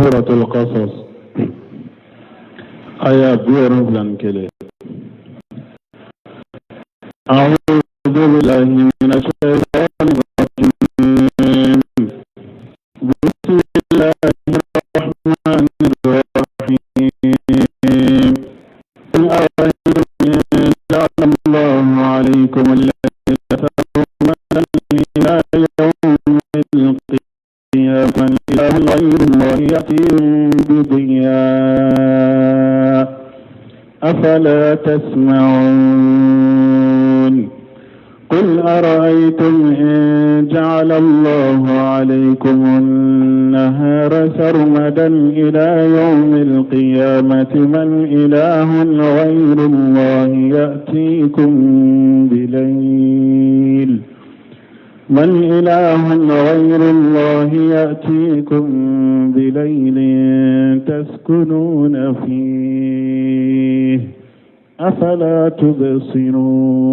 Suratul Qasas aya 71. أعوذ بالله من الشيطان الرجيم. بسم الله الرحمن الرحيم. قل أرأيتم إن جعل الله عليكم الليل سرمدا إلى يوم القيامة من إله غير الله يأتيكم بضياء أفلا تسمعون. قل أرأيتم إن جعل الله عليكم النهار سرمدا إلى يوم القيامة من إله غير الله يأتيكم بليل من إله غير الله يأتيكم بليل تسكنون فيه أفلا تبصرون.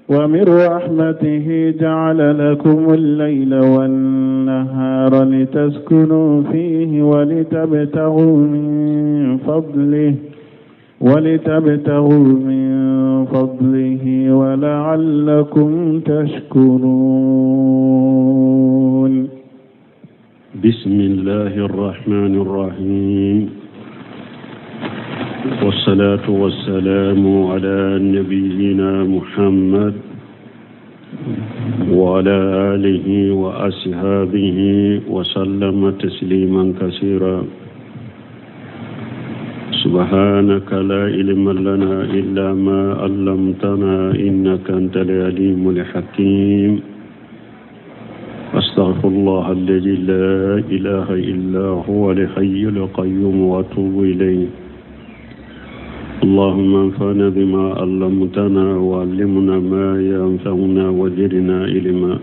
ومن رحمته جعل لكم الليل والنهار لتسكنوا فيه ولتبتغوا من فضله ولعلكم تشكرون. بسم الله الرحمن الرحيم، والصلاة والسلام على نبينا محمد وعلى آله وأصحابه وسلم تسليما كثيرا. سبحانك لا علم لنا إلا ما علمتنا إنك أنت العليم الحكيم. أستغفر الله الذي لا إله إلا هو الحي القيوم وأتوب إليه. اللهم انفعنا بما علمتنا وعلمنا ما ينفعنا وزدنا علما.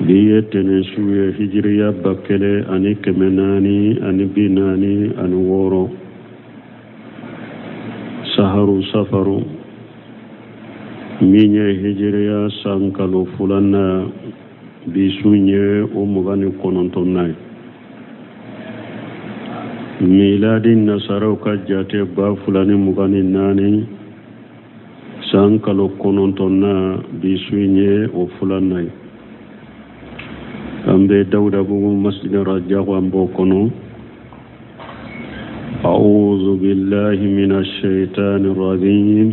Bi ye tɛnɛn su ye, hijiriya 1446, saharu safaru, min ye hijiriya san kalo filanan, bi sun ye o 29nan ye. Miladi nasaraw ka jate 2024, san kalo kɔnɔntɔnnan, bi sun ye o filanan ye. An bɛ Dawudabugu Masjid Rajago, an b'o kɔnɔ. أعوذ بالله من الشيطان الرجيم.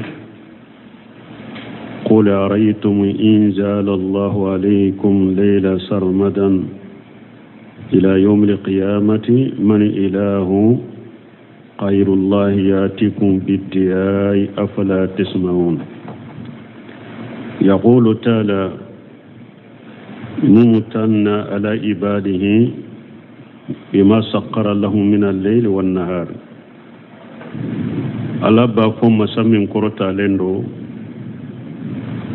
قل أرأيتم إن جعل الله عليكم الليل سرمدا إلى يوم القيامة من إله غير الله يأتيكم بالضياء أفلا تسمعون. يقول تعالى ممتنا على عباده بما سخر لهم من الليل والنهار. Ala b'a fɔ masa min kɔrɔtalen don,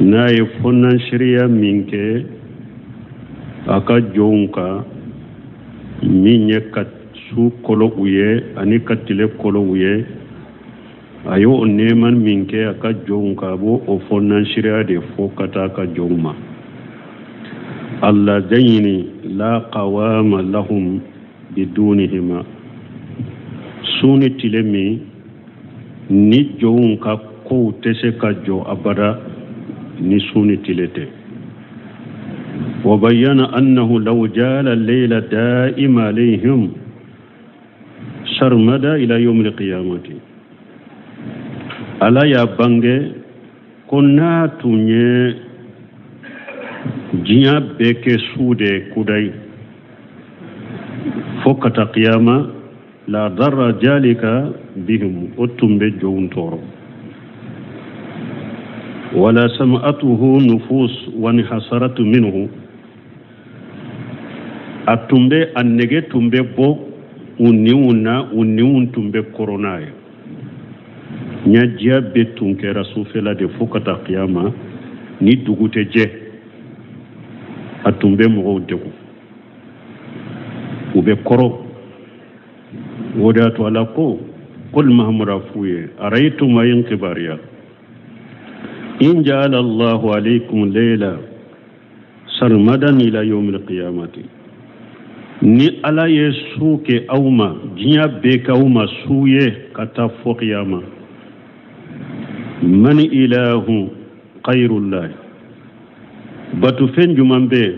n'a ye fɔnansiriya min kɛ a ka jɔnw kan, min ye ka su kolo u ye ani ka tile kolo u ye, a y'o nɛɛma min kɛ a ka jɔnw kan, a b'o o fɔnansiriya de fɔ ka taa a ka jɔnw ma. اللذين لا قوام لهم بدونهما, su ni tile min ni jɔnw ka kow tɛ se ka jɔ abada ni su ni tile tɛ. وبين أنه لو جعل الليل دائما عليهم سرمدا إلى يوم القيامة. Ala y'a bange ko n'a tun ye diɲɛ bɛɛ kɛ su de kudayi fo ka taa kiyama, لضر ذلك بهم, o tun bɛ jɔnw tɔɔrɔ. ولا سمعته نفوس وانحسرت منه, a tun bɛ a nege tun bɛ bɔ u niw na, u niw tun bɛ kɔrɔ n'a ye. Ɲɛjiya bɛɛ tun kɛra sufɛla de fo ka taa kiyama ni dugu tɛ jɛ, a tun bɛ mɔgɔw degun, u bɛ kɔrɔ. O de y'a to Ala ko: قل, Mahamadu f'u ye, أرأيتم, a ye n kibaruya, إن جعل الله عليكم الليل سرمدا إلى يوم القيامة. Ni Ala ye su kɛ aw ma, diɲɛ bɛɛ kɛ aw ma su ye ka taa fo kiyama. Man ilahu khayrullahi, batofɛn juman bɛ yen,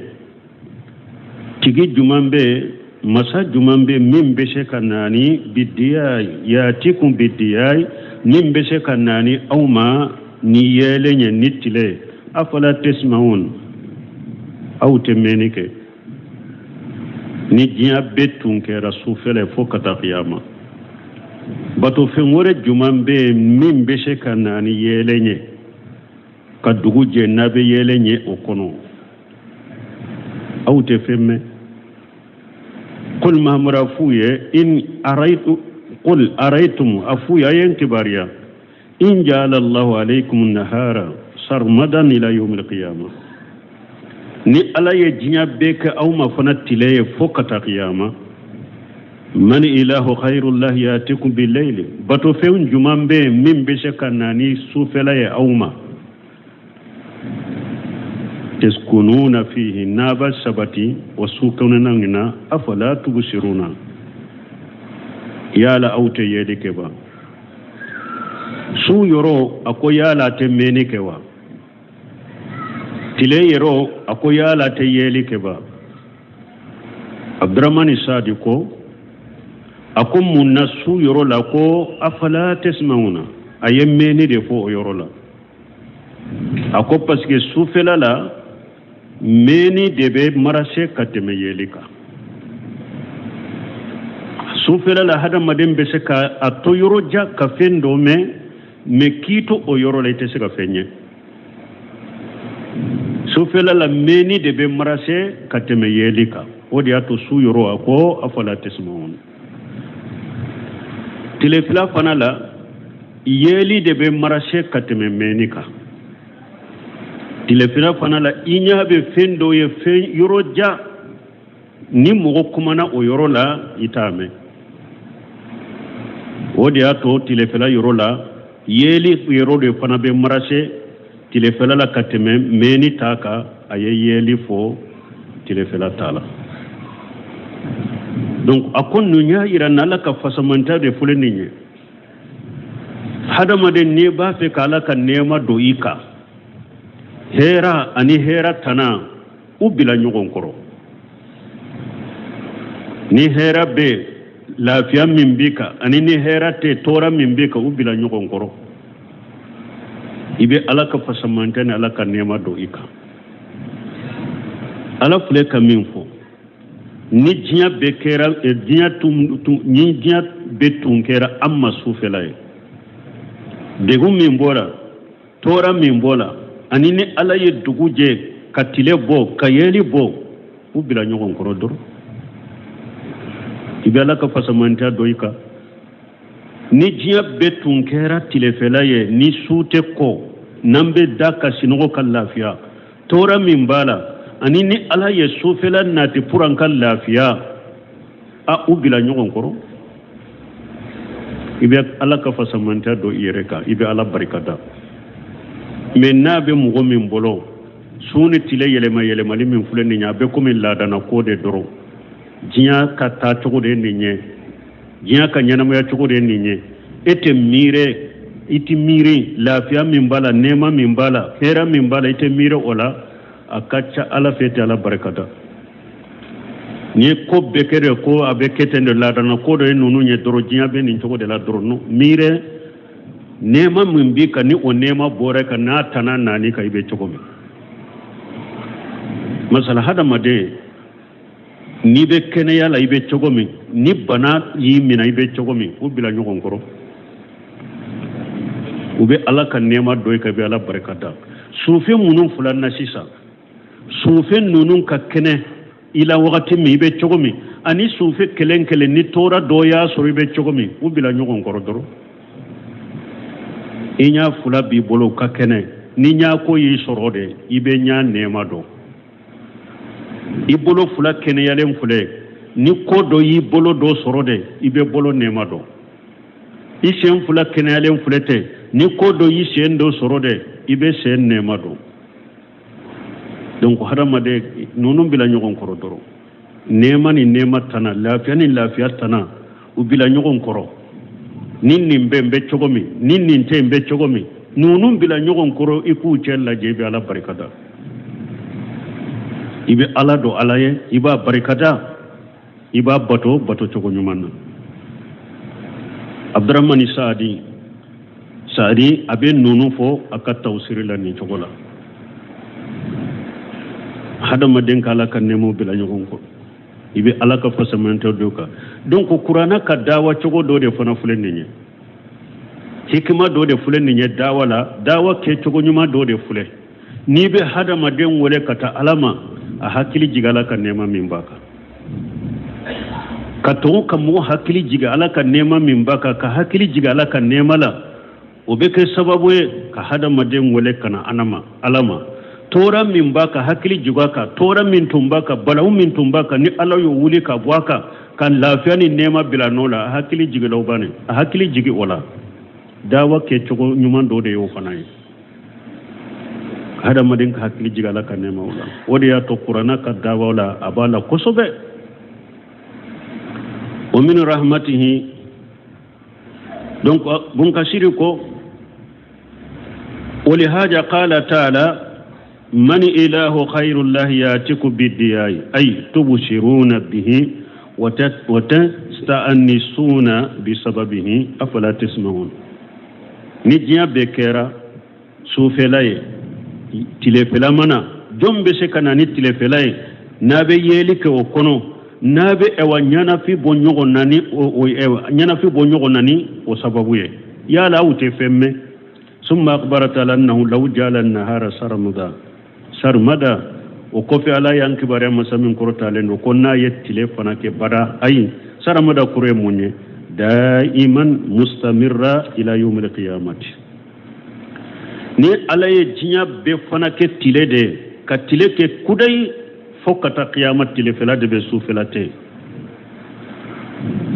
tigi juman bɛ yen, masa juman bɛ min bɛ se ka na ni bidiyayi, yatikum bidiyayi, min bɛ se ka na ni aw ma ni yeelen ye, ni tile ye. Afala tasmaun, aw tɛ mɛnni kɛ? Ni diɲɛ bɛɛ tun kɛra sufɛla ye fo ka taa kiyama, batofɛn wɛrɛ juman bɛ yen min bɛ se ka na ni yeelen ye, ka dugu jɛ n'a bɛ yeelen ye o kɔnɔ? Aw tɛ fɛn mɛn. Qul, Mahamadu, a f'u ye, in araitu, qul araitum, a f'u ye, a ye n kibaruya, in ja'ala Allahu alaykum nahara sarmadan ila yawmil qiyamah, ni Ala ye diɲɛ bɛɛ kɛ aw ma fana tile ye fo ka taa kiyama, man ilahu khayrullahi yatikum bilayli, batofɛn juman bɛ yen min bɛ se ka na ni sufɛla ye aw ma, taskununa fihi, n'a b'a sabati o su kɔnɔna in na, afala tubsiruna, yala aw tɛ yeli kɛ ba? Su yɔrɔ, a ko yala a tɛ mɛnni kɛ wa? Tile yɔrɔ, a ko yala a tɛ yeli kɛ ba? Abdurahmani Sadi ko, a ko mun na su yɔrɔ la ko afala tasmauna, a ye mɛnni de fɔ o yɔrɔ la? A ko parce que sufɛla la, mɛnni de bɛ marase ka tɛmɛ yeli kan. Sufɛla la, hadamaden bɛ se ka a to yɔrɔ jan ka fɛn dɔ mɛn, mais k'i to o yɔrɔ la, i tɛ se ka fɛn ye. Sufɛla la, mɛnni de bɛ marase ka tɛmɛ yeli kan. O de y'a to su yɔrɔ a ko afala tasmaun. Tilefɛla fana la, yeli de bɛ marase ka tɛmɛ mɛnni kan. Tilefɛla fana la, i ɲɛ bɛ fɛn dɔ ye fɛn yɔrɔ jan, ni mɔgɔ kumana o yɔrɔ la, i t'a mɛn. O de y'a to tilefɛla yɔrɔ la, yeli yɔrɔ de fana bɛ marase tilefɛla la ka tɛmɛ mɛnni ta kan. A ye yeli fɔ tilefɛla ta la. Donc a ko ninnu y'a yira n'Ala ka fasamanta de filɛ nin ye. Hadamaden, n'i b'a fɛ ka Ala ka nɛɛma don i kan, hɛra ani hɛra tana, u bila ɲɔgɔn kɔrɔ. Ni hɛra bɛ, lafiya min b'i kan, ani ni hɛra tɛ, tɔɔrɔ min b'i kan, u bila ɲɔgɔn kɔrɔ, i bɛ Ala ka fasamanta ni Ala ka nɛɛma don i kan. Ala filɛ ka min fɔ, ni diɲɛ bɛɛ kɛra eh, diɲɛ tun ni diɲɛ bɛɛ tun kɛra an ma sufɛla ye, degun min b'o la, tɔɔrɔ min b'o la, ani ni Ala ye dugu jɛ ka tile bɔ ka yeeli bɔ, u bila ɲɔgɔn kɔrɔ dɔrɔn, i bɛ Ala ka fasamantaya dɔn i kan. Ni diɲɛ bɛɛ tun kɛra tilefɛla ye, ni su tɛ kɔ, n'an bɛ da ka sinɔgɔ ka lafiya, tɔɔrɔ min b'a la, ani ni Ala ye sufɛla nati pour an ka lafiya, a u bila ɲɔgɔn kɔrɔ, i bɛ Ala ka fasamantaya dɔn i yɛrɛ kan, i bɛ Ala barika da. Mais n'a bɛ mɔgɔ min bolo, su ni tile yɛlɛma yɛlɛmali min filɛ nin ye, a bɛ komi laadana ko de dɔrɔn, diɲɛ ka taa cogo de ye nin ye, diɲɛ ka ɲɛnamaya cogo de ye nin ye, e tɛ miiri, i tɛ miiri lafiya min b'a la, nɛɛma min b'a la, hɛrɛ min b'a la, i tɛ miiri o la. A ka ca Ala fɛ, tɛ Ala barika da. N'i ye ko bɛɛ kɛ de ko a bɛ kɛ ten de, laadana ko dɔ ye ninnu ye dɔrɔn, diɲɛ bɛ nin cogo de la dɔrɔn, non, miiri nɛɛma min b'i kan, ni o nɛɛma bɔra i kan, n'a tana nan'i kan, i bɛ cogo min. Masala, hadamaden, n'i bɛ kɛnɛya la, i bɛ cogo min, ni bana y'i minɛ, i bɛ cogo min, u bila ɲɔgɔn kɔrɔ, u bɛ Ala ka nɛɛma dɔn i kan, i bɛ Ala barika da. Sufɛ minnu fila na sisan, sufɛ ninnu ka kɛnɛ i la wagati min, i bɛ cogo min, ani sufɛ kelen kelen ni tɔɔrɔ dɔ y'a sɔrɔ, i bɛ cogo min, u bila ɲɔgɔn kɔrɔ dɔrɔn. I ɲɛ fila b'i bolo ka kɛnɛ, ni ɲako y'i sɔrɔ de, i bɛ ɲa nɛɛma dɔn. I bolo fila kɛnɛyalen filɛ, ni ko dɔ y'i bolo dɔ sɔrɔ de, i bɛ bolo nɛɛma dɔn. I sen fila kɛnɛyalen filɛ tɛ, ni ko dɔ y'i sen dɔ sɔrɔ de, i bɛ sen nɛɛma dɔn. Donc hadamaden, ninnu bila ɲɔgɔn kɔrɔ dɔrɔn. Nɛɛma ni nɛɛma tana, lafiya ni lafiya tana, u bila ɲɔgɔn kɔrɔ. Ni nin bɛ n bɛ cogo min, ni nin tɛ n bɛ cogo min, ninnu bila ɲɔgɔn kɔrɔ, i k'u cɛ lajɛ, i bɛ Ala barikada. I bɛ Ala dɔn Ala ye, i b'a barikada, i b'a bato bato cogo ɲuman na. Abdurahmani Saadi, Saadi a bɛ ninnu fɔ a ka tawusiri la nin cogo la. Hadamaden ka Ala ka nɛɛmaw bila ɲɔgɔn kɔrɔ, i bɛ Ala ka fasamantaw dɔw kan. Donc kuranna ka dawa cogo dɔ de fana filɛ nin ye, hikima dɔ de filɛ nin ye dawa la, dawa kɛcogo ɲuman dɔ de filɛ. N'i bɛ hadamaden wele ka taa Ala ma, a hakili jigin Ala ka nɛɛma min b'a kan, ka tugu ka mɔgɔ hakili jigin Ala ka nɛɛma min b'a kan, ka hakili jigin Ala ka nɛɛma la, o bɛ kɛ sababu ye ka hadamaden wele ka na Ala ma. Tɔɔrɔ min b'a kan, hakili jigin a kan, tɔɔrɔ min tun b'a kan, balawu min tun b'a kan, ni Ala y'o wuli ka bɔ a kan, ka lafiya ni nɛɛma bila nɔ la, a hakili jigin o bannen, a hakili jigin o la. Dawa kɛcogo ɲuman dɔ de y'o fana ye, hadamaden ka hakili jigin Ala ka nɛɛmaw la. O de y'a to kuranna ka dawa la, a b'a la kosɛbɛ. Wa min rahmatihi, donc Bunkasiri ko walihaja qala taala man ilahu khayrullahi yatiku bidiyayi ay tubsiruna bihi wa tasta'nisuna bisababihi afala tasma'un. Ni diɲɛ bɛɛ kɛra sufɛla ye, tilefɛla mana, jɔn bɛ se ka na ni tilefɛla ye n'a bɛ yeeli kɛ o kɔnɔ, n'a bɛ ɛwa ɲɛnafi bɔ ɲɔgɔn na ni o ɲɛnafi bɔ ɲɔgɔn na ni o sababu ye? Yala aw tɛ fɛn mɛn? Summa akbara taala annahu law jala nahara sarmada sarmada. O kɔfɛ Ala y'an kibaruya, masa min kɔrɔtalen don, ko n'a ye tile fana kɛ bada, ayi, saramada kɔrɔ ye mun ye? Daiman mustamirra ila yawmil qiyamati. Ni Ala ye diɲɛ bɛɛ fana kɛ tile de ye, ka tile kɛ kudayi fo ka taa kiyama, tilefɛla de bɛ, sufɛla tɛ.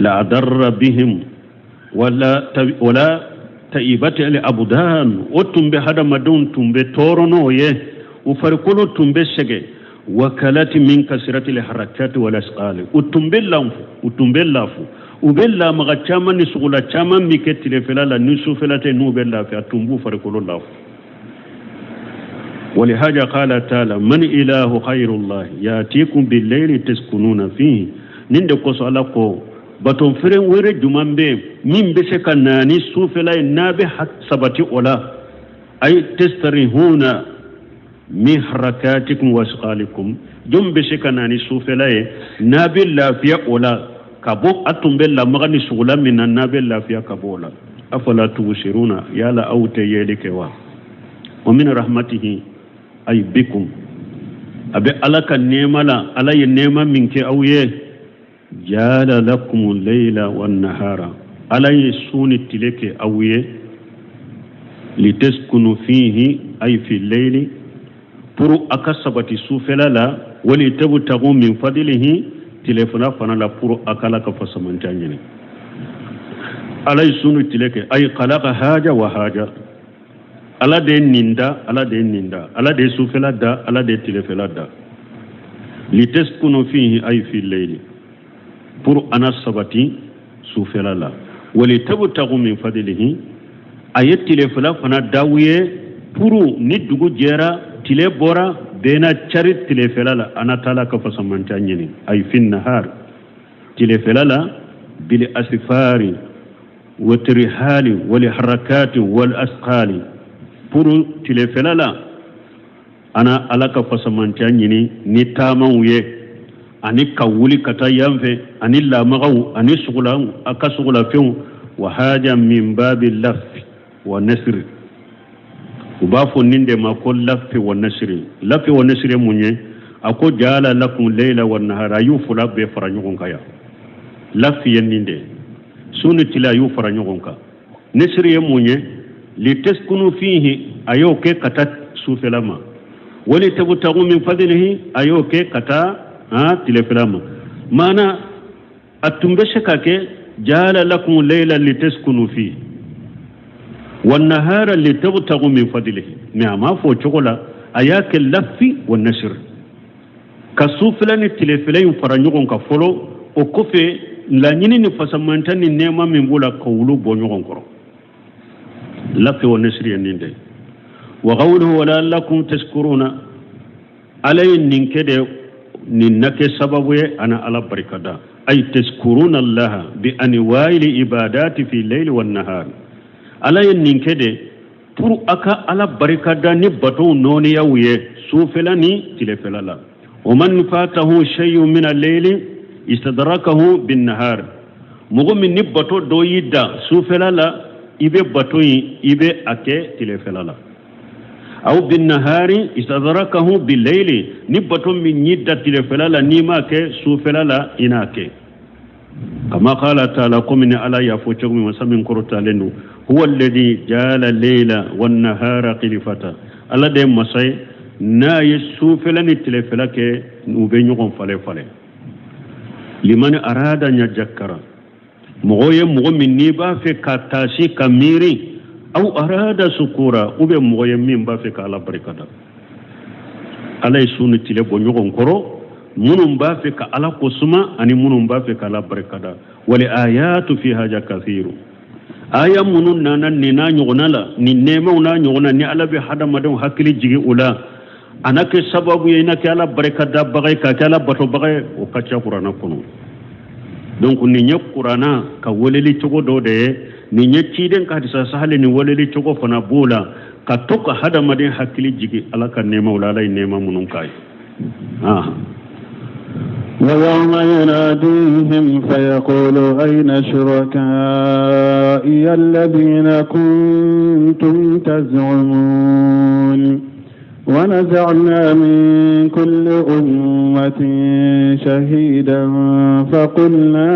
La adarra bihim wala wala taibati al abudan. O tun bɛ hadamadenw tun bɛ tɔɔrɔ n'o ye, u farikolo tun bɛ sɛgɛn. Wakalati min kasirati l harakati wal asqali, u tun bɛ lanfu, u tun bɛ lafu, u bɛ lamaga caman ni sugula caman min kɛ tilefɛla la, ni sufɛla tɛ, n'u bɛ lafiya, tun b'u farikolo lafu. ولهذا قال تعالى من إله غير الله يأتيكم بالليل تسكنون فيه. Nin de kosɔn Ala ko baton fɛn wɛrɛ jumɛn bɛ yen min bɛ se ka na ni sufɛla ye, n'a bɛ sabati o la? Ay tastarihuna min harakatikum wa asqalikum. Jɔn bɛ se ka na ni sufɛla ye, n'a bɛ lafiya o la, ka bɔ a tun bɛ lamaga ni sugula min na, n'a bɛ lafiya ka bɔ o la? Afala tubsiruna, yala aw tɛ yeli kɛ wa? Wa min rahmatihi ay bikum, a bɛ Ala ka nɛɛma la, Ala ye nɛɛma min kɛ aw ye, jala lakum layla wan nahara, Ala ye su ni tile kɛ aw ye, litaskunu fihi ay fi layli, pour a ka sabati sufɛla la, wali tabtagu min fadlihi, tilefɛla fana la, pour a ka Ala ka fasamanca ɲini. Ala ye su ni tile kɛ, ay khalaqa haja wa haja, Ala de ye nin da, Ala de ye nin da, Ala de ye sufɛla da, Ala de ye tilefɛla da. Litaskunu fihi ay fi layli, pour ana sabati sufɛla la, wali tabtagu min fadlihi, a ye tilefɛla fana d'aw ye pour ni dugu jɛra, tile bɔra, bɛɛ na cari tilefɛla la, ana taala ka fasamanca ɲini, ay fi nahar, tilefɛla la, bil asfari wa tirhali wal harakati wal asqali, pour tilefɛla la ana Ala ka fasamanca ɲini ni taamaw ye, ani ka wuli ka taa yan fɛ, ani lamagaw, ani sugula, a ka sugulafɛnw. Wa haja min babi lafi wa nasiri, u b'a fɔ nin de ma ko lafi wa nasiri. Lafi wa nasiri ye mun ye? A ko jala lakum layla wa nahara, a y'u fila bɛɛ fara ɲɔgɔn kan yan. Lafi ye nin de ye, su ni tile, a y'u fara ɲɔgɔn kan. Nasiri ye mun ye? Litaskunu fihi, a y'o kɛ ka taa sufɛla ma, wali tabtagu min fadlihi, a y'o kɛ ka taa tilefɛla ma. Maana a tun bɛ se ka kɛ jala lakum layla litaskunu fihi wa nahara litabtagu min fadlihi, mais a m'a fɔ o cogo la, a y'a kɛ lafi wa nasiri. Ka sufɛla ni tilefɛla in fara ɲɔgɔn kan fɔlɔ, o kɔfɛ laɲini ni fasamanta ni nɛɛma min b'o la, ka olu bɔ ɲɔgɔn kɔrɔ. Lafi wa nesiri ye nin de. Wa qawluhu wa la'allakum tashkuruna, Ala ye nin kɛ de, nin na kɛ sababu ye a na Ala barikada. Ay tashkuruna Allaha bi anwa'il ibadati fi layli wan nahar. Ala ye nin kɛ de pour a ka Ala barikada ni batow nɔɔniyaw ye sufɛla ni tilefɛla la. Wa man fatahu shay'un min al-layli istadrakahu bin nahar. Mɔgɔ min ni bato dɔ y'i dan sufɛla la, i bɛ bato in, i bɛ a kɛ tilefɛla la. Aw bin nahari istadrakahu bil layli, ni bato min y'i dan tilefɛla la, n'i m'a kɛ sufɛla la, i n'a kɛ. Kama qala taala, komi ni Ala y'a fɔ cogo min, masa min kɔrɔtalen don, huwa alladhi jala layla wan nahara khilfata. Ala de ye masa ye n'a ye sufɛla ni tilefɛla kɛ u bɛ ɲɔgɔn falen falen. Liman arada an yadhakkara, mɔgɔ ye mɔgɔ min n'i b'a fɛ ka taasi ka miiri, aw arada sukura, ou bien mɔgɔ ye min b'a fɛ ka Ala barikada. Ala ye su ni tile bɔ ɲɔgɔn kɔrɔ, minnu b'a fɛ ka Ala ko suma ani minnu b'a fɛ ka Ala barikada. Wal ayatu fi haja kathiru, aya minnu nana nin n'a ɲɔgɔnna la, nin nɛɛmaw n'a ɲɔgɔnna, ni Ala bɛ hadamadenw hakili jigin o la, a na kɛ sababu ye i na kɛ Ala barikadabaga ye, ka kɛ Ala batobaga ye, o ka ca Kuranna kɔnɔ. Donc nin ye Kuranna ka weleli cogo dɔ de ye. Nin ye ciden ka hadisa sahali ni weleli cogo fana b'o la, ka to ka hadamaden hakili jigin Ala ka nɛɛmaw la, Ala ye nɛɛma minnu k'a ye. ويوم يناديهم فيقول أين شركائي الذين كنتم تزعمون ونزعنا من كل أمة شهيدا فقلنا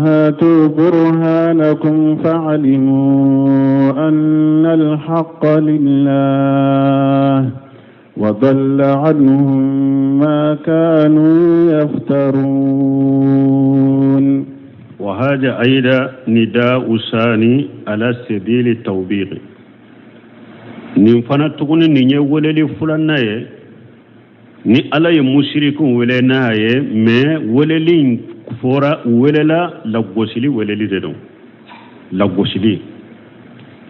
هاتوا برهانكم فعلموا أن الحق لله وضل عنهم ما كانوا يفترون. وهذا أيضا نداء ثاني على سبيل التوبيخ. Nin fana tuguni, nin ye weleli filanan ye ni Ala ye musirikiw wele n'a ye. Mais weleli in fɔra, u welela lagosili weleli de don, lagosili.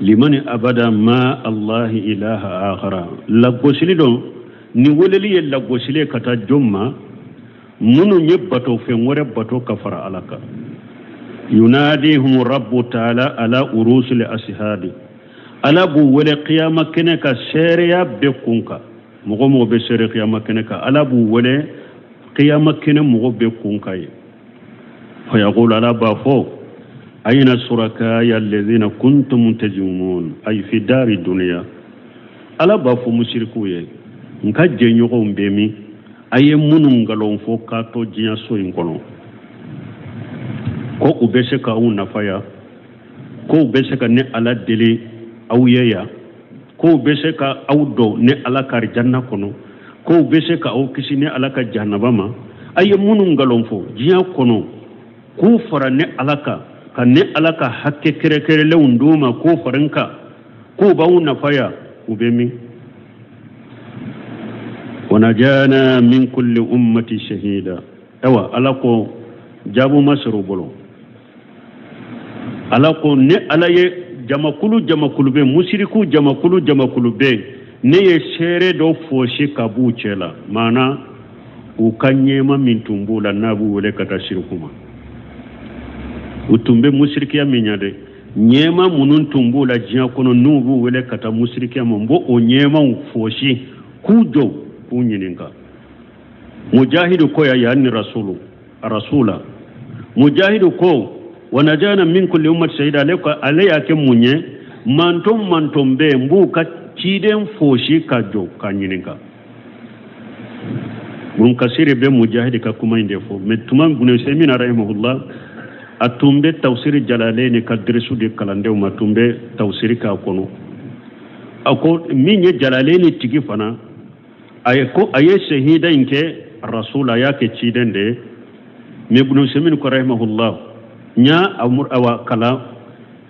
Limani abada ma Allahi ilaha akhara, lagosili don. Ni weleli ye lagosili ye ka taa jɔn ma? Minnu ye bato fɛn wɛrɛ bato ka fara Ala kan. Yunadihum rabbu taala ala urusili asihadi. Ala b'u wele kiyama kɛnɛ ka seereya bɛɛ kun kan. Mɔgɔ mɔgɔ bɛ seere kiyama kɛnɛ kan, Ala b'u wele kiyama kɛnɛ mɔgɔ bɛɛ kun kan ye. Fayaqulu, Ala b'a fɔ: ayna surakaya alladhina kuntum tazumun, ay fi dari dunya. Ala b'a fɔ musirikuw ye: n ka jɛɲɔgɔnw bɛ min, a ye minnu nkalon fɔ k'a to diɲɛ so in kɔnɔ, ko u bɛ se k'aw nafa yan, ko u bɛ se ka ne Ala deli aw ye yan, ko u bɛ se ka aw dɔn ne Ala ka arijanna kɔnɔ, ko u bɛ se ka aw kisi ne Ala ka jahanaba ma? A ye minnu nkalon fɔ diɲɛ kɔnɔ k'u fara ne Ala kan, ka ne Ala ka hakɛ kɛrɛnkɛrɛnlenw d'u ma, k'o fara n kan, k'u b'aw nafa yan, u bɛ min? Wanajana min kulli ummati shahida. Ayiwa, Ala ko jaabu ma sɔrɔ u bolo. Ala ko ne Ala ye jamakulu jamakulu bɛ, musiriku jamakulu jamakulu bɛ, ne ye seere dɔ fɔsi ka b'u cɛ la. Maana u ka ɲɛma min tun b'u la, n'a b'u wele ka taa siriku ma, u tun bɛ musirikiya min ɲɛ dɛ, ɲɛma minnu tun b'u la diɲɛ kɔnɔ, n'u b'u wele ka taa musirikiya ma, n b'o o ɲɛmaw fɔsi k'u jɔ k'u ɲininka. Mujahidu ko ya yani rasulu rasula. Mujahidu ko wanajana min kulli ummati shahida, ale ko ale y'a kɛ mun ye? Manton manton bɛ yen, n b'u ka ciden fosi ka jɔ ka ɲininka. Ibn Kasiri bɛ Mujahidi ka kuma in de fɔ. Mais tuma Ibn Usaymin rahimahullah, a tun bɛ tafsiri Jalalaini ka dirisu di kalandenw ma, tun bɛ tafsiri k'a kɔnɔ. A ko min ye Jalalaini tigi fana, a ye ko a ye shahida in kɛ rasul, a y'a kɛ ciden de ye. Mais Ibn Usaymin ko rahimahullah, n y'a awa kalan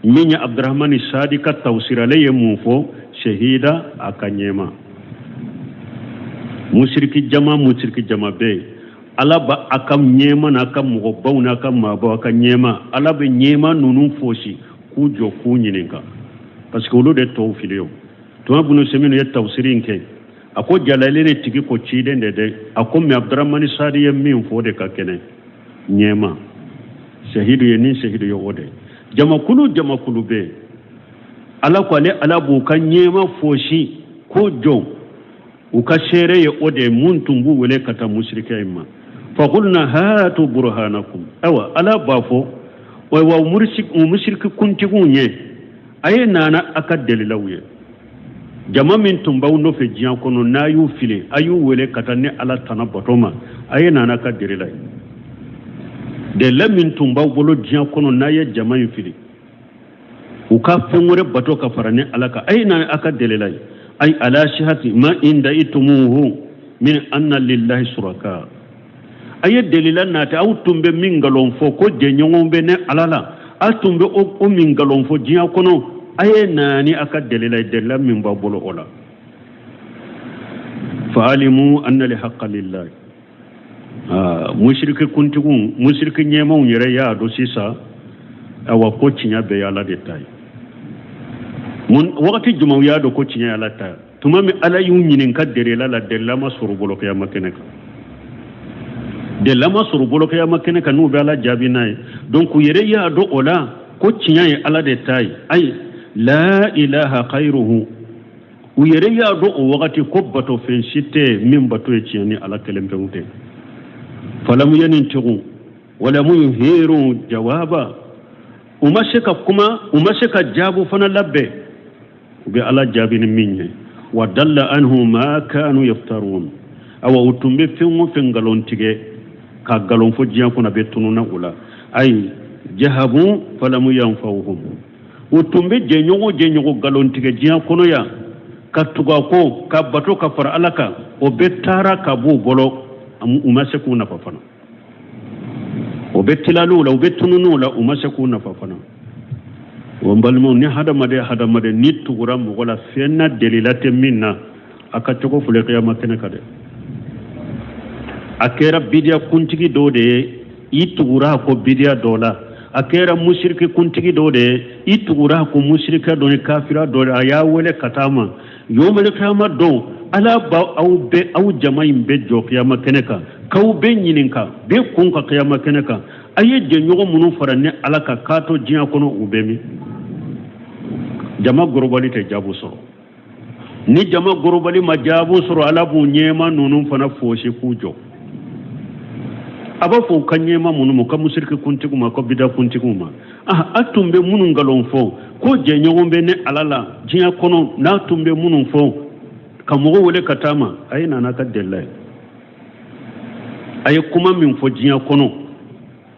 min ye Abdurahmani Sadi ka tafsir, ale ye mun fɔ? Shahida a ka ɲɛma. Musiriki jama, musiriki jama bɛ yen, Ala b'a a ka ɲɛma n'a ka mɔgɔbaw n'a ka maabaw a ka ɲɛma, Ala bɛ ɲɛma ninnu fosi k'u jɔ k'u ɲininka, parce que olu de tɔw fili. O tuma Bunu Seminu ye tafsiri in kɛ, a ko Jalaleni tigi ko ciden de dɛ, a ko mɛ Abdramani Sadi ye min fɔ o de ka kɛnɛ ɲɛma sehidu ye ni sehidu ye o de jamakulu jamakulu bɛ yen. Ala ko ale Ala b'u ka ɲɛma fosi k'o jɔ, u ka seere ye o de ye mun tun b'u wele ka taa musirikɛ in ma. Fakulna hatu burhanakum, ayiwa Ala b'a fɔ ayiwa u musiriki kuntigiw ye, a ye na n'a ka dalilaw ye. Jama min tun b'aw nɔfɛ diɲɛ kɔnɔ, n'a y'u fili, a y'u wele ka taa ni Ala tana bato ma, a ye na n'a ka dalila ye. Dalila min tun b'aw bolo diɲɛ kɔnɔ, n'a ye jama in fili u ka fɛn wɛrɛ bato ka fara ni Ala kan, a ye na a ka dalila ye. Ay ala sihati ma indaitumuhu min anna lillahi suraka, a ye delila nati aw tun bɛ min nkalon fɔ ko jɛɲɔgɔn bɛ ne Ala la, aw tun bɛ o min nkalon fɔ diɲɛ kɔnɔ, a ye na ni a ka delila ye, delila min b'aw bolo o la. Faalimu anna lihaqqa lillahi. Musiriki kuntigiw, musiriki ɲɛmaw yɛrɛ y'a dɔn sisan awa ko tiɲɛ bɛɛ ye Ala de ta ye. Mun wagati jumɛn u y'a dɔn ko tiɲɛ ye Ala ta ye? Tuma min Ala y'u ɲininka delila la, delila ma sɔrɔ u bolo kiyama kɛnɛ kan, delila ma sɔrɔ u bolo kiyama kɛnɛ kan n'u bɛ Ala jaabi n'a ye. Donc u yɛrɛ y'a dɔn o la ko tiɲɛ ye Ala de ta ye. Ayi la ilaha khayruhu, u yɛrɛ y'a dɔn o wagati ko bato fɛn si tɛ min bato ye tiɲɛ ni Ala kelen pewu tɛ. Falamu yantiku walamu yuhiru jawaba, u ma se ka kuma, u ma se ka jaabu fana labɛn u bɛ Ala jaabi ni min ye. Wa dalla anhu ma kanu yaftarun, awa u tun bɛ fɛn o fɛn nkalon tigɛ ka nkalon fɔ diɲɛ kɔnɔ, a bɛ tununa u la. Ayi jahabu falamu yanfawhum, u tun bɛ jɛɲɔgɔn jɛɲɔgɔn nkalon tigɛ diɲɛ kɔnɔ yan ka tugu a kɔ ka bato ka fara Ala kan, o bɛɛ taara ka b'u bolo, u ma se k'u nafa fana. O bɛ tilaliw la, u bɛ tununiw la, u ma se k'u nafa fana. O n balimaw, ni hadamaden hadamaden ni tugura mɔgɔ la fɛn na delila tɛ min na, a ka cogo filɛ kiyama kɛnɛ kan dɛ. A kɛra bidiya kuntigi dɔ de ye, i tugura a kɔ bidiya dɔ la. A kɛra musiriki kuntigi dɔ de ye, i tugura a kɔ musirika dɔ ni kafira dɔ de, a y'a wele ka taa ma. Yomali kiyama don, Ala b'aw bɛɛ, aw jama in bɛɛ jɔ kiyama kɛnɛ kan k'aw bɛɛ ɲininka bɛɛ kun ka kiyama kɛnɛ kan, a ye jɛɲɔgɔn minnu fara ni Ala kan k'a to diɲɛ kɔnɔ, u bɛ min? Jama gorobali tɛ jaabu sɔrɔ. Ni jama gorobali ma jaabu sɔrɔ, Ala b'u ɲɛma ninnu fana fosi k'u jɔ. A b'a fɔ u ka ɲɛma minnu ma, u ka musiriki kuntigiw ma, ka bida kuntigiw ma, a tun bɛ minnu nkalon fɔ ko jɛɲɔgɔn bɛ ne Ala la diɲɛ kɔnɔ, n'a tun bɛ minnu fɔ ka mɔgɔw wele ka taa ma, a ye na n'a ka delila ye. A ye kuma min fɔ diɲɛ kɔnɔ,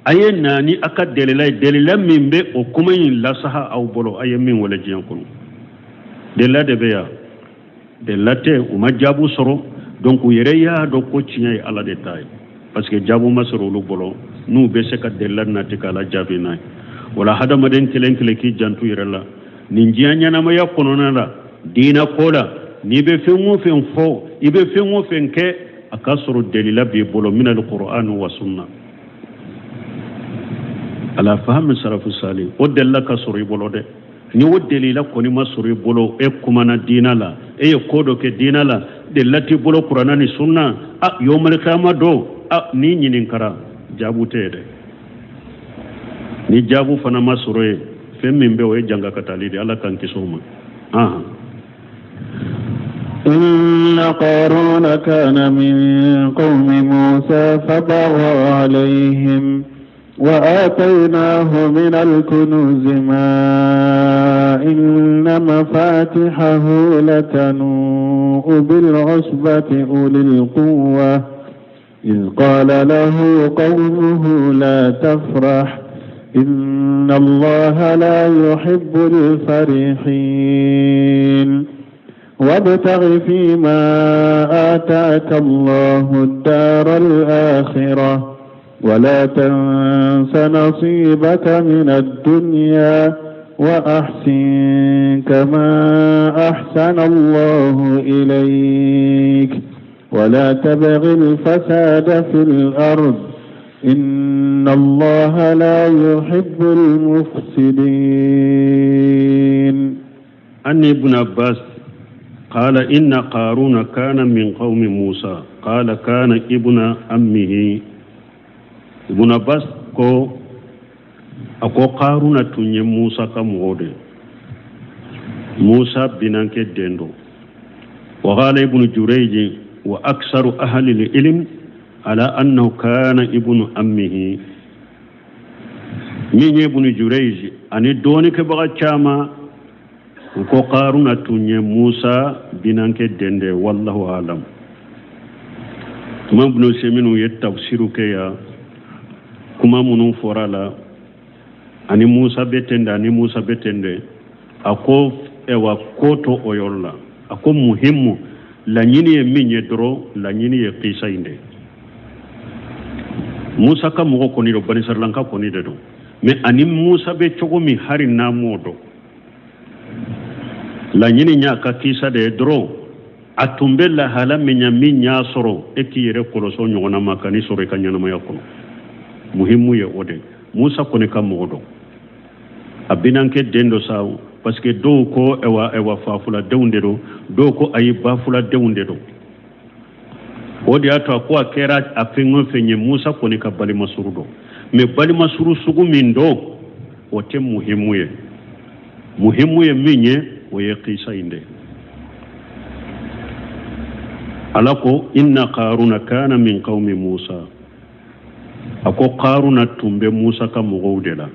a ye na ni a ka delila ye, delila min bɛ o kuma in lasaha aw bolo, a ye min wele diɲɛ kɔnɔ. Delila de bɛ yan, delila tɛ. U ma jaabu sɔrɔ, donc u yɛrɛ y'a dɔn ko tiɲɛ ye Ala de ta ye, parce que jaabu ma sɔrɔ olu bolo n'u bɛ se ka delila nati k'Ala jaabi n'a ye. Wala hadamaden kelen kelen k'i janto yɛrɛ la nin diɲɛ ɲɛnamaya kɔnɔna la, diinɛ ko la, n'i bɛ fɛn o fɛn fɔ, i bɛ fɛn o fɛn kɛ, a ka sɔrɔ delila b'i bolo minal qur'an wa sunna ala fahami salafu sali, o delila ka sɔrɔ i bolo dɛ. Ni o delila kɔni ma sɔrɔ i bolo, e kumana diina la, e ye ko dɔ kɛ diina la, delila t'i bolo kuranna ni sunna, a yomali kiyama don, a n'i ɲininkara, jaabu tɛ ye dɛ. Ni jaabu fana ma sɔrɔ ye, fɛn min bɛ o ye janga ka taali de. Ala k'an kisi o ma. Ahan. إن قارون كان من قوم موسى فبغى عليهم وآتيناه من الكنوز ما إن مفاتحه لتنوء بالعصبة أولي القوة إذ قال له قومه لا تفرح إن الله لا يحب الفرحين وابتغ فيما آتاك الله الدار الآخرة ولا تنس نصيبك من الدنيا وأحسن كما أحسن الله إليك. ولا تبغ الفساد في الأرض إن الله لا يحب المفسدين. عن ابن عباس قال إن قارون كان من قوم موسى قال كان ابن أمه. Ibn Abbas ko a ko Karuna tun ye Musa ka mɔgɔ de ye, Musa binankɛ den don. Wa qala ibn Jurayj wa aksaru ahli al-ilm ala annahu kana ibnu ammihi. Min ye ibn Jurayj ani dɔɔnikɛbaga caman u ko Karuna tun ye Musa binankɛ den de ye, wallahu alam. Imam Ibn Usaymin ye tafsiru kɛ yan, kuma minnu fɔra la ani Musa bɛ ten de, ani Musa bɛ ten de, a ko ɛwa ko to o yɔrɔ la. A ko muhimu laɲini ye min ye dɔrɔn, laɲini ye kisa in de ye. Musa ka mɔgɔ kɔni don, banisiralanka kɔni de don, mais ani Musa bɛ cogo min hari n'a m'o dɔn, laɲini y'a ka kisa de ye dɔrɔn. A tun bɛ lahala min na min y'a sɔrɔ, e k'i yɛrɛ kɔlɔsɔ ɲɔgɔnna ma kan'i sɔrɔ i ka ɲɛnamaya kɔnɔ. Muhimu ye o de ye. Musa kɔni ka mɔgɔ don, a binankɛ den don sa, parce que dɔw ko ɛwa fafuladenw de don, dɔw ko ayi bafuladenw de don. O de y'a to a ko a kɛra a fɛn o fɛn ye, Musa kɔni ka balimasuru don, mais balimasuru sugu min don o tɛ muhimu ye. Muhimu ye min ye, o ye kisa in de ye. Ala ko inna karuna kana min qawmi Musa, a ko karuna tun bɛ Musa ka mɔgɔw de la.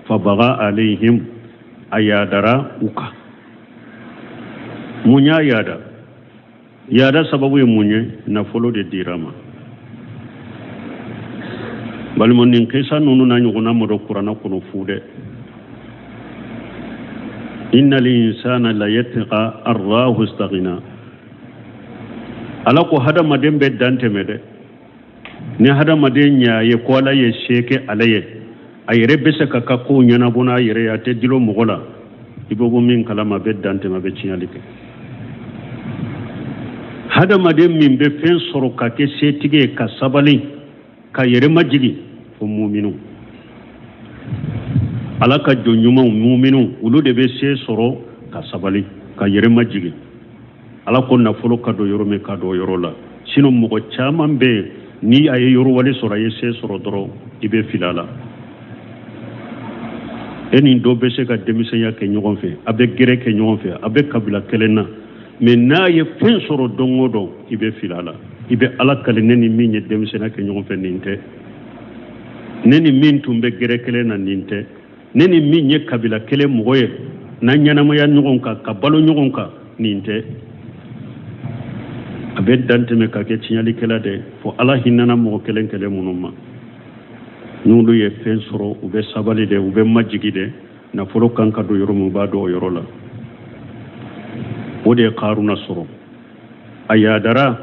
Fabaga alayhim, a yadara u kan. Mun y'a yada? Yada sababu ye mun ye? Nafolo de dira ma. Balima, nin kisa ninnu na ɲɔgɔnna ma dɔn kuranna kɔnɔ fu dɛ. Inna linsana la yatgha an ra'ahu istaghna. Ala ko hadamaden bɛ dan tɛmɛ dɛ. Ni hadamaden y'a ye ko Ala ye se kɛ ale ye, a yɛrɛ bɛ se ka ka kow ɲɛnabɔ n'a yɛrɛ ye, a tɛ dulon mɔgɔ la, i bɛ bɔ min kalama, a bɛ dan tɛmɛ, a bɛ tiɲɛli kɛ. Hadamaden min bɛ fɛn sɔrɔ ka kɛ setigi ye, ka sabali, ka yɛrɛ majigin, fo muminu, Ala ka jɔn ɲumanw muminu, olu de bɛ se sɔrɔ ka sabali, ka yɛrɛ majigin. Ala ko nafolo ka don yɔrɔ min, ka don yɔrɔ la. Sinon mɔgɔ caman bɛ yen, ni a ye yɔrɔwale sɔrɔ, a ye se sɔrɔ dɔrɔn, i bɛ fili a la. E ni dɔ bɛ se ka denmisɛnya kɛ ɲɔgɔn fɛ, a bɛ gɛrɛ kɛ ɲɔgɔn fɛ, a bɛ kabila kelen na, mais n'a ye fɛn sɔrɔ don o don, i bɛ fili a la. I bɛ Ala kali, ne ni min ye denmisɛnya kɛ ɲɔgɔn fɛ nin tɛ, ne ni min tun bɛ gɛrɛ kelen na nin tɛ, ne ni min ye kabila kelen mɔgɔ ye, n'an ɲɛnamaya ɲɔgɔn kan, ka balo ɲɔgɔn kan, nin tɛ. A bɛ dan tɛmɛ ka kɛ tiɲɛlikɛla de. Fo Ala hinɛna mɔgɔ kelen kelen minnu ma, n'olu ye fɛn sɔrɔ, u bɛ sabali de, u bɛ majigi de. Nafolo kan ka don yɔrɔ min, u b'a don o yɔrɔ la. O de ye Karuna sɔrɔ, a yadara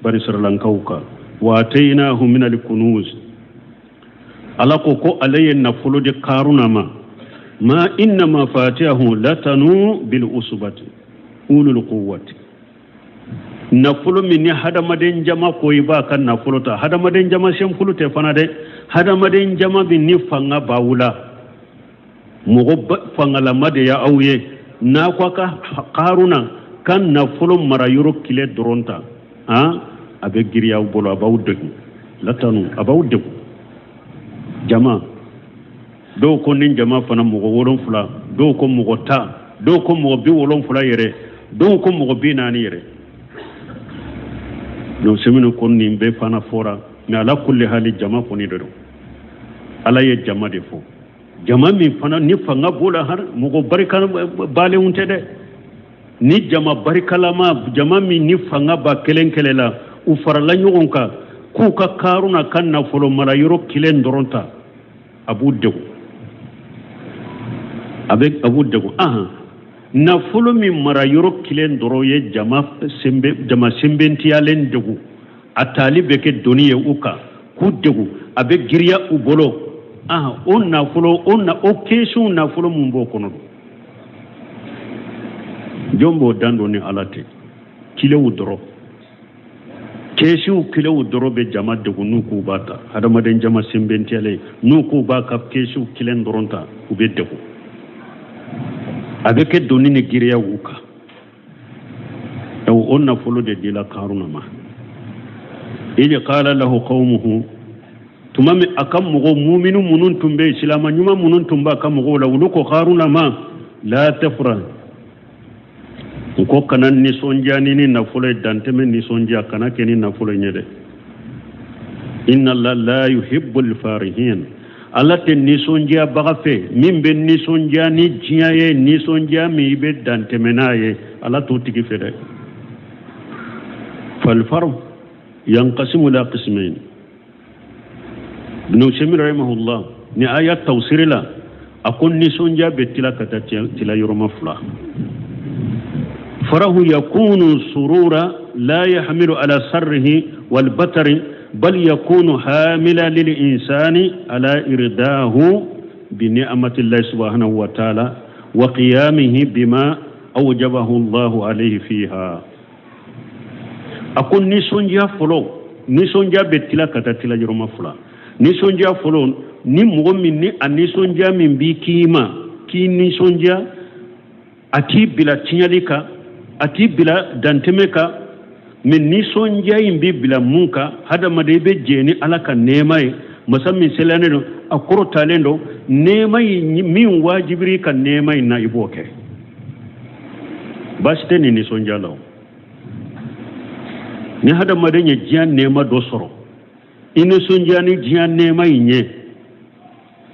banisiralankaw kan. Wa ataynahu min alkunuz, Ala ko ko ale ye nafolo di Karuna ma. Ma inna mafatihahu latanu bil usbati ulul quwwati. Nafolo min ni hadamaden jama ko i b'a ka nafolo ta, hadamaden jama senfulu tɛ fana dɛ, hadamaden jama min ni fanga b'aw la, mɔgɔ fangalama de y'aw ye, n'a ko a ka Karuna ka nafolo mara yɔrɔ kile dɔrɔn ta, han, a bɛ giriya aw bolo, a b'aw degun. Latanu, a b'aw degun. Jama dɔw ko ni jama fana mɔgɔ 70, dɔw ko mɔgɔ 10, dɔw ko mɔgɔ 70 yɛrɛ, dɔw ko mɔgɔ 40 yɛrɛ. Donc seminu ko nin bɛɛ fana fɔra, mais ala kulli hali jama kɔni de don. Ala ye jama de fɔ, jama min fana ni fanga b'o la, har mɔgɔ barika balenw tɛ dɛ. Ni jama barikalama, jama min ni fanga ba kelen kɛlɛ la, u farala ɲɔgɔn kan k'u ka Karuna ka nafolo mara yɔrɔ kelen dɔrɔn ta, a b'u degun, a bɛ a b'u degun. Ahan, nafolo min mara yɔrɔ kelen dɔrɔn ye jama senbe, jama senbentiyalen degun, a taali bɛ kɛ doni ye u kan k'u degun, a bɛ giriya u bolo. Ahan, o nafolo, o na o kɛsiw nafolo mun b'o kɔnɔ don, jɔn b'o dan dɔn ni Ala tɛ? Kilew dɔrɔn. Kɛsiw kelenw dɔrɔn bɛ jama degun n'u k'u b'a ta, hadamaden jama senbentiyalen n'u k'u b'a ka kɛsiw kelen dɔrɔn ta, u bɛ degun, a bɛ kɛ doni ni giriya u kan. O nafolo de dila Karuna ma. Idh qala lahu qawmuhu, tuma min a ka mɔgɔw muminu minnu tun bɛ yen, silama ɲuman minnu tun b'a ka mɔgɔw la, olu ko Karuna ma: la tafrah, n ko kana nisɔndiya ni ni nafolo ye, dantɛmɛ nisɔndiya kana kɛ ni nafolo ye dɛ. Inna Allah la yuhibbul farihin, Ala tɛ nisɔndiyabaga fɛ min bɛ nisɔndiya ni diɲɛ ye, nisɔndiya min i bɛ dantɛmɛ n'a ye, Ala t'o tigi fɛ dɛ. Falfarahu yanqasimu ila qismayn. Ibn Usaymin rahimahullah ni aya tafsiri la, a ko nisɔndiya bɛ tila ka taa tila yɔrɔma fila. Farahu yakunu surura la yahmilu ala sarrihi wal batari bal yakunu hamila lil insani ala irdahu bi ni'matillahi subhanahu wa ta'ala wa qiyamihi bima awjabahu Allahu alayhi fiha. A ko nisɔndiya fɔlɔ, nisɔndiya bɛ tila ka taa tila yɔrɔma fila. Nisɔndiya fɔlɔ, ni mɔgɔ min ni a nisɔndiya min b'i k'i ma k'i nisɔndiya, a t'i bila tiɲɛli kan, a t'i bila dantɛmɛ kan, mais nisɔndiya in b'i bila mun kan? Hadamaden, i bɛ jɛn ni Ala ka nɛɛma ye, masa min selanen don, a kɔrɔtalen don, nɛɛma in min wajibiri ka nɛɛma in na, i b'o kɛ. Baasi tɛ nin nisɔndiya la o. Ni hadamaden ye diɲɛ nɛɛma dɔ sɔrɔ, i nisɔndiya ni diɲɛ nɛɛma in ye,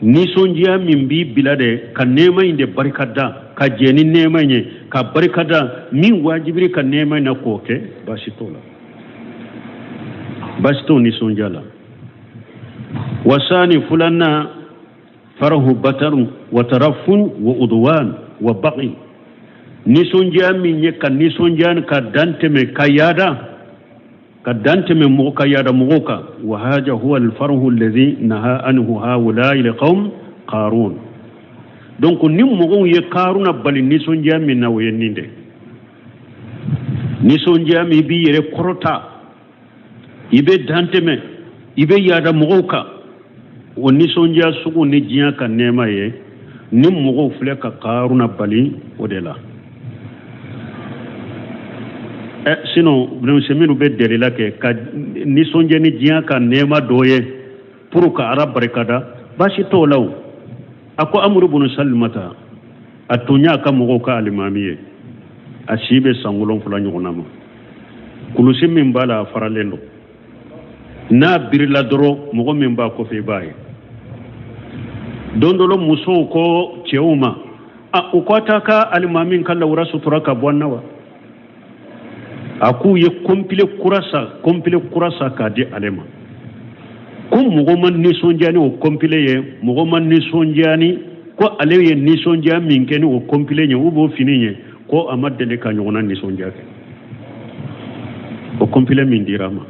nisɔndiya min b'i bila de ka nɛɛma in de barika da, ka jɛn ni nɛɛma in ye, ka barika da min wajibiri ka nɛɛma in na k'o kɛ, baasi t'o la, baasi t'o nisɔndiya la. Wasani, filanan, farahu batarun wa tarafun wa udwan wa baghi, nisɔndiya min ye ka nisɔndiya ka dan tɛmɛ, ka yaada ka dan tɛmɛ mɔgɔ, ka yaada mɔgɔw kan. Wa haja huwa alfarhu alladhi naha anhu haulai alqawm Qarun. Donc ni mɔgɔw ye Karuna bali nisɔndiya min na, o ye nin de nisɔndiya min b'i yɛrɛ kɔrɔta, i bɛ dan tɛmɛ, i bɛ yaada mɔgɔw kan, o nisɔndiya sugu ni diɲɛ ka nɛɛma ye, ni mɔgɔw filɛ ka Karuna bali o de la. Ɛ sinon minnu bɛ delila kɛ ka nisɔndiya ni diɲɛ ka nɛɛma dɔ ye pour ka Ala barikada, baasi t'o la o. A ko Amuru bunu Salimata, a tun y'a ka mɔgɔw ka alimami ye, a si bɛ san 7 ɲɔgɔnna ma, kulusi min b'a la a faralen don, n'a birila dɔrɔn mɔgɔ min b'a kɔfɛ i b'a ye. Don dɔ la musow ko cɛw ma, a u ko a t'a ka alimami ka lawura sutura ka bɔ an na wa? A k'u ye kɔnpile kura san, kɔnpile kura san k'a di ale ma. Ko mɔgɔ ma nisɔndiya ni o kɔnpile ye, mɔgɔ ma nisɔndiya ni ko ale ye nisɔndiya min kɛ ni o kɔnpile ye, u b'o fini ye, ko a ma deli ka ɲɔgɔnna nisɔndiya kɛ o kɔnpile min dira a ma.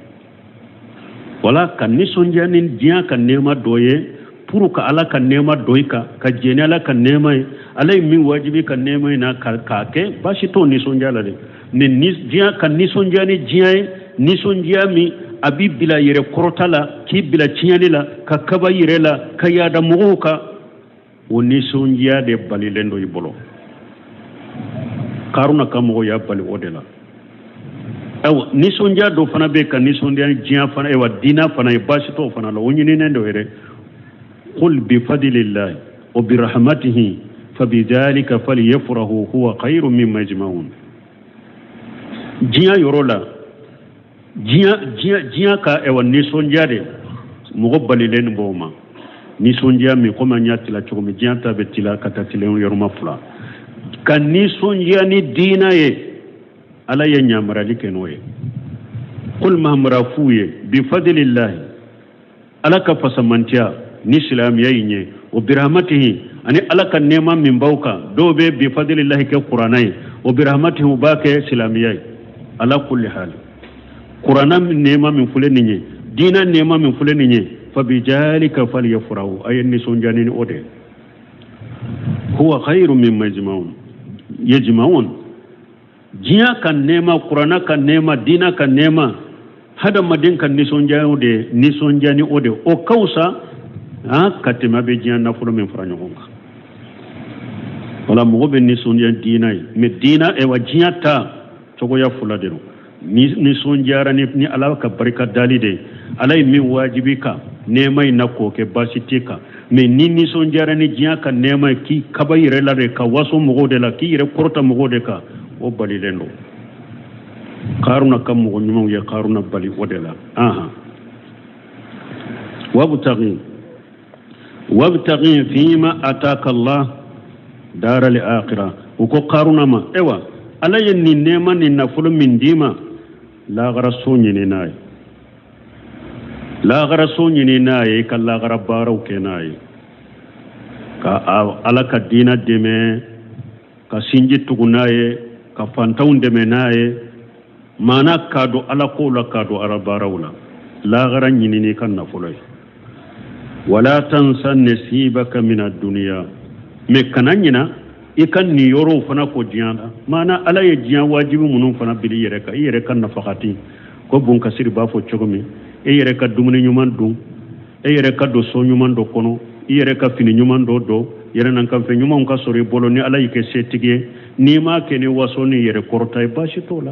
Wala ka nisɔndiya ni diɲɛ ka nɛɛma dɔ ye pour ka Ala ka nɛɛma dɔ i kan, ka jɛn ni Ala ka nɛɛma ye, Ala ye min wajibi ka nɛɛma in na k'a kɛ, baasi t'o nisɔndiya la dɛ. Mais ni diɲɛ ka nisɔndiya ni diɲɛ ye, nisɔndiya min a b'i bila yɛrɛ kɔrɔta la, k'i bila tiɲɛli la, ka kaba yɛrɛ la, ka yaada mɔgɔw kan, o nisɔndiya de balilen don i bolo. Karuna ka mɔgɔw y'a bali o de la. Ayiwa, nisɔndiya dɔ fana bɛ ka nisɔndiya diɲɛ fana, ayiwa diinɛ fana ye, baasi t'o fana la, o ɲininen don yɛrɛ. Qul bi fadlillahi wa bi rahmatihi fabidhalika falyafrahu huwa khairu mimma yajma'un. Diɲɛ yɔrɔ la, diɲɛ ka ayiwa nisɔndiya de mɔgɔ balilen b'o ma. Nisɔndiya min, komi an y'a tila cogo min, diɲɛ ta bɛ tila ka taa tila yɔrɔma fila. Ka nisɔndiya ni diinɛ ye, Ala ye ɲamarali kɛ n'o ye. Qul, Mahamadu f'u ye, bi fadlillahi, Ala ka fasamantiya ni silamɛya in ye, o birahmatihi, ani Ala ka nɛɛma min b'aw kan. Dɔw bɛ bi fadlillahi kɛ kuranna ye, o birahmatihi u b'a kɛ silamɛya ye. Ala kulli hali, kuranna nɛɛma min filɛ nin ye, diinɛ nɛɛma min filɛ nin ye, fa bijalika falyafrahu, a ye nisɔndiya ni o de ye. Huwa khairu mimma yajma'un. Diɲɛ ka nɛɛma, kuranna ka nɛɛma, diinɛ ka nɛɛma. Hadamaden ka nisɔndiya o de nisɔndiya ni o de o ka fisa ka tɛmɛ a bɛ diɲɛ nafolo min fara ɲɔgɔn kan. Wala mɔgɔ bɛ nisɔndiya diina ye, mais diina ewa diɲɛ ta cogoya fila de don. Ni nisɔndiyara ni ala ka barika dali de ye, ala ye min wajibi kan nɛɛma in na k'o kɛ, baasi t'i kan. Mais ni nisɔndiyara ni diɲɛ ka nɛɛma ye, k'i kaba yɛrɛ la de, ka waso mɔgɔw de la, k'i yɛrɛ kɔrɔta mɔgɔw de kan, o balilen don. Karuna ka mɔgɔ ɲumanw ye Karuna bali o de la. Ahan, wabtaghi wabtaghi fima ataka Allah dara al akhirah. U ko Karuna ma, ewa ala ye nin nɛɛma nin nafolo min d'i ma, lagara so ɲini n'a ye, lagara so ɲini n'a ye, i ka lagara baaraw kɛ n'a ye, ka ala ka diina dɛmɛ, ka sinji tugu n'a ye, ka fantanw dɛmɛ n'a ye, maana k'a don ala kow la, k'a don ala baaraw la, lagara ɲini n'i ka nafolo ye. Wala tansa nasibaka mina duniya, mais kana ɲina i ka niyɔrɔw fana kɔ diɲɛ la. Maana ala ye diɲɛ wajibi minnu fana bili i yɛrɛ kan, i yɛrɛ ka nafakati ko Bunkasiri b'a fɔ cogo min, e yɛrɛ ka dumuni ɲuman dun, e yɛrɛ ka don so ɲuman dɔ kɔnɔ, i yɛrɛ ka fini ɲuman dɔ don, yɛrɛnankanfɛn ɲumanw ka sɔrɔ i bolo. Ni ala y'i kɛ setigi ye, n'i m'a kɛ ni waso ni yɛrɛ kɔrɔta ye, baasi t'o la.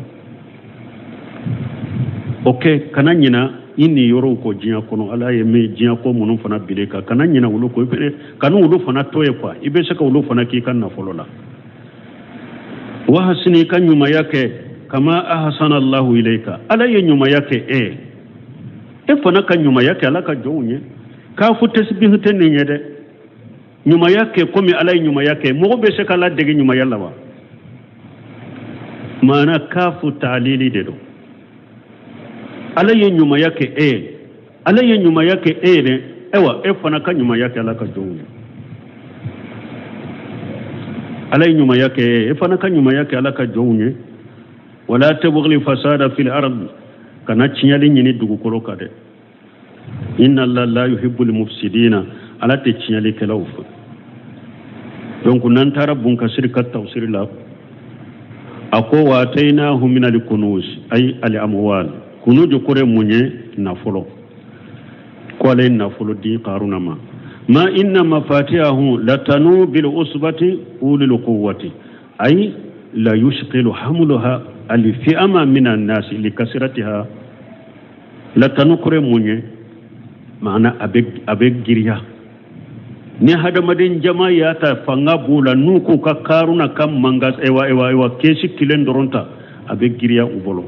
O kɛ, kana ɲina i niyɔrɔw kɔ diɲɛ kɔnɔ. Ala ye min diɲɛ ko minnu fana bili kan, kana ɲina olu kɔ, kana olu fana to ye quoi. I bɛ se ka olu fana k'i ka nafolo la. Wa ahsini, ka ɲumanya kɛ, kama ahsana Allahu ilayka, ala ye ɲumanya kɛ e ye, e fana ka ɲumanya kɛ ala ka jɔnw ye. K'a fɔ tɛsibihu tɛ nin ye dɛ. Ɲumanya kɛ komi ala ye ɲumanya kɛ. Mɔgɔ bɛ se ka ala dege ɲumanya la wa? Maana kafu taalili de don. Ala ye ɲumanya kɛ e ye, ala ye ɲumanya kɛ e ye dɛ, ayiwa e fana ka ɲumanya kɛ ala ka jɔnw ye. Ala ye ɲumanya kɛ e ye, e fana ka ɲumanya kɛ ala ka jɔnw ye. Wala tabghi fasada fil ard, kana tiɲɛli ɲini dugukolo kan dɛ. Inna Allah la yuhibbul mufsidina, ala tɛ tiɲɛlikɛlaw fɛ. Donc n'an taara Bunkasiri ka tafsiri la, a ko wa atainahu min al kunuz ay al amwal. Kunuju kɔrɔ ye mun ye? Nafolo. Ko ale ye nafolo di Karuna ma. Ma inna mafatihahu latanu bil usbati ulil quwwati ay la yushqilu hamluha al fi'ama min an nasi li kasratiha. Latanu kɔrɔ ye mun ye? Maana a bɛ giriya ni hadamaden jama y'a ta, fanga b'u la, n'u k'u ka Karuna ka manga ewa ewa ewa kɛsi kelen dɔrɔn ta, a bɛ giriya u bolo.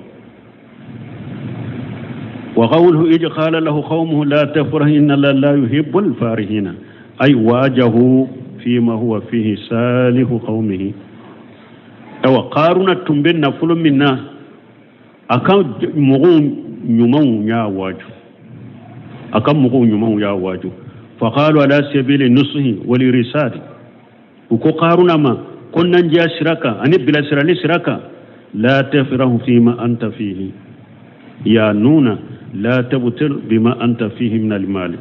Wa qawluhu id qala lahu qawmuhu la tafrah inna allaha la yuhibbul farihina ay wajahu fima huwa fihi salihu qawmihi. Awa Karuna tun bɛ nafolo min na, a ka mɔgɔw ɲumanw y'a waaju, a ka mɔgɔw ɲumanw y'a waaju. Faqalu ala sabili nusuhi wal irsadi, u ko Karuna ma ko nanjiya sira kan ani bilasirali sira kan, la tafrahu fima anta fihi ya nuna la tabtir bima anta fihi min almali.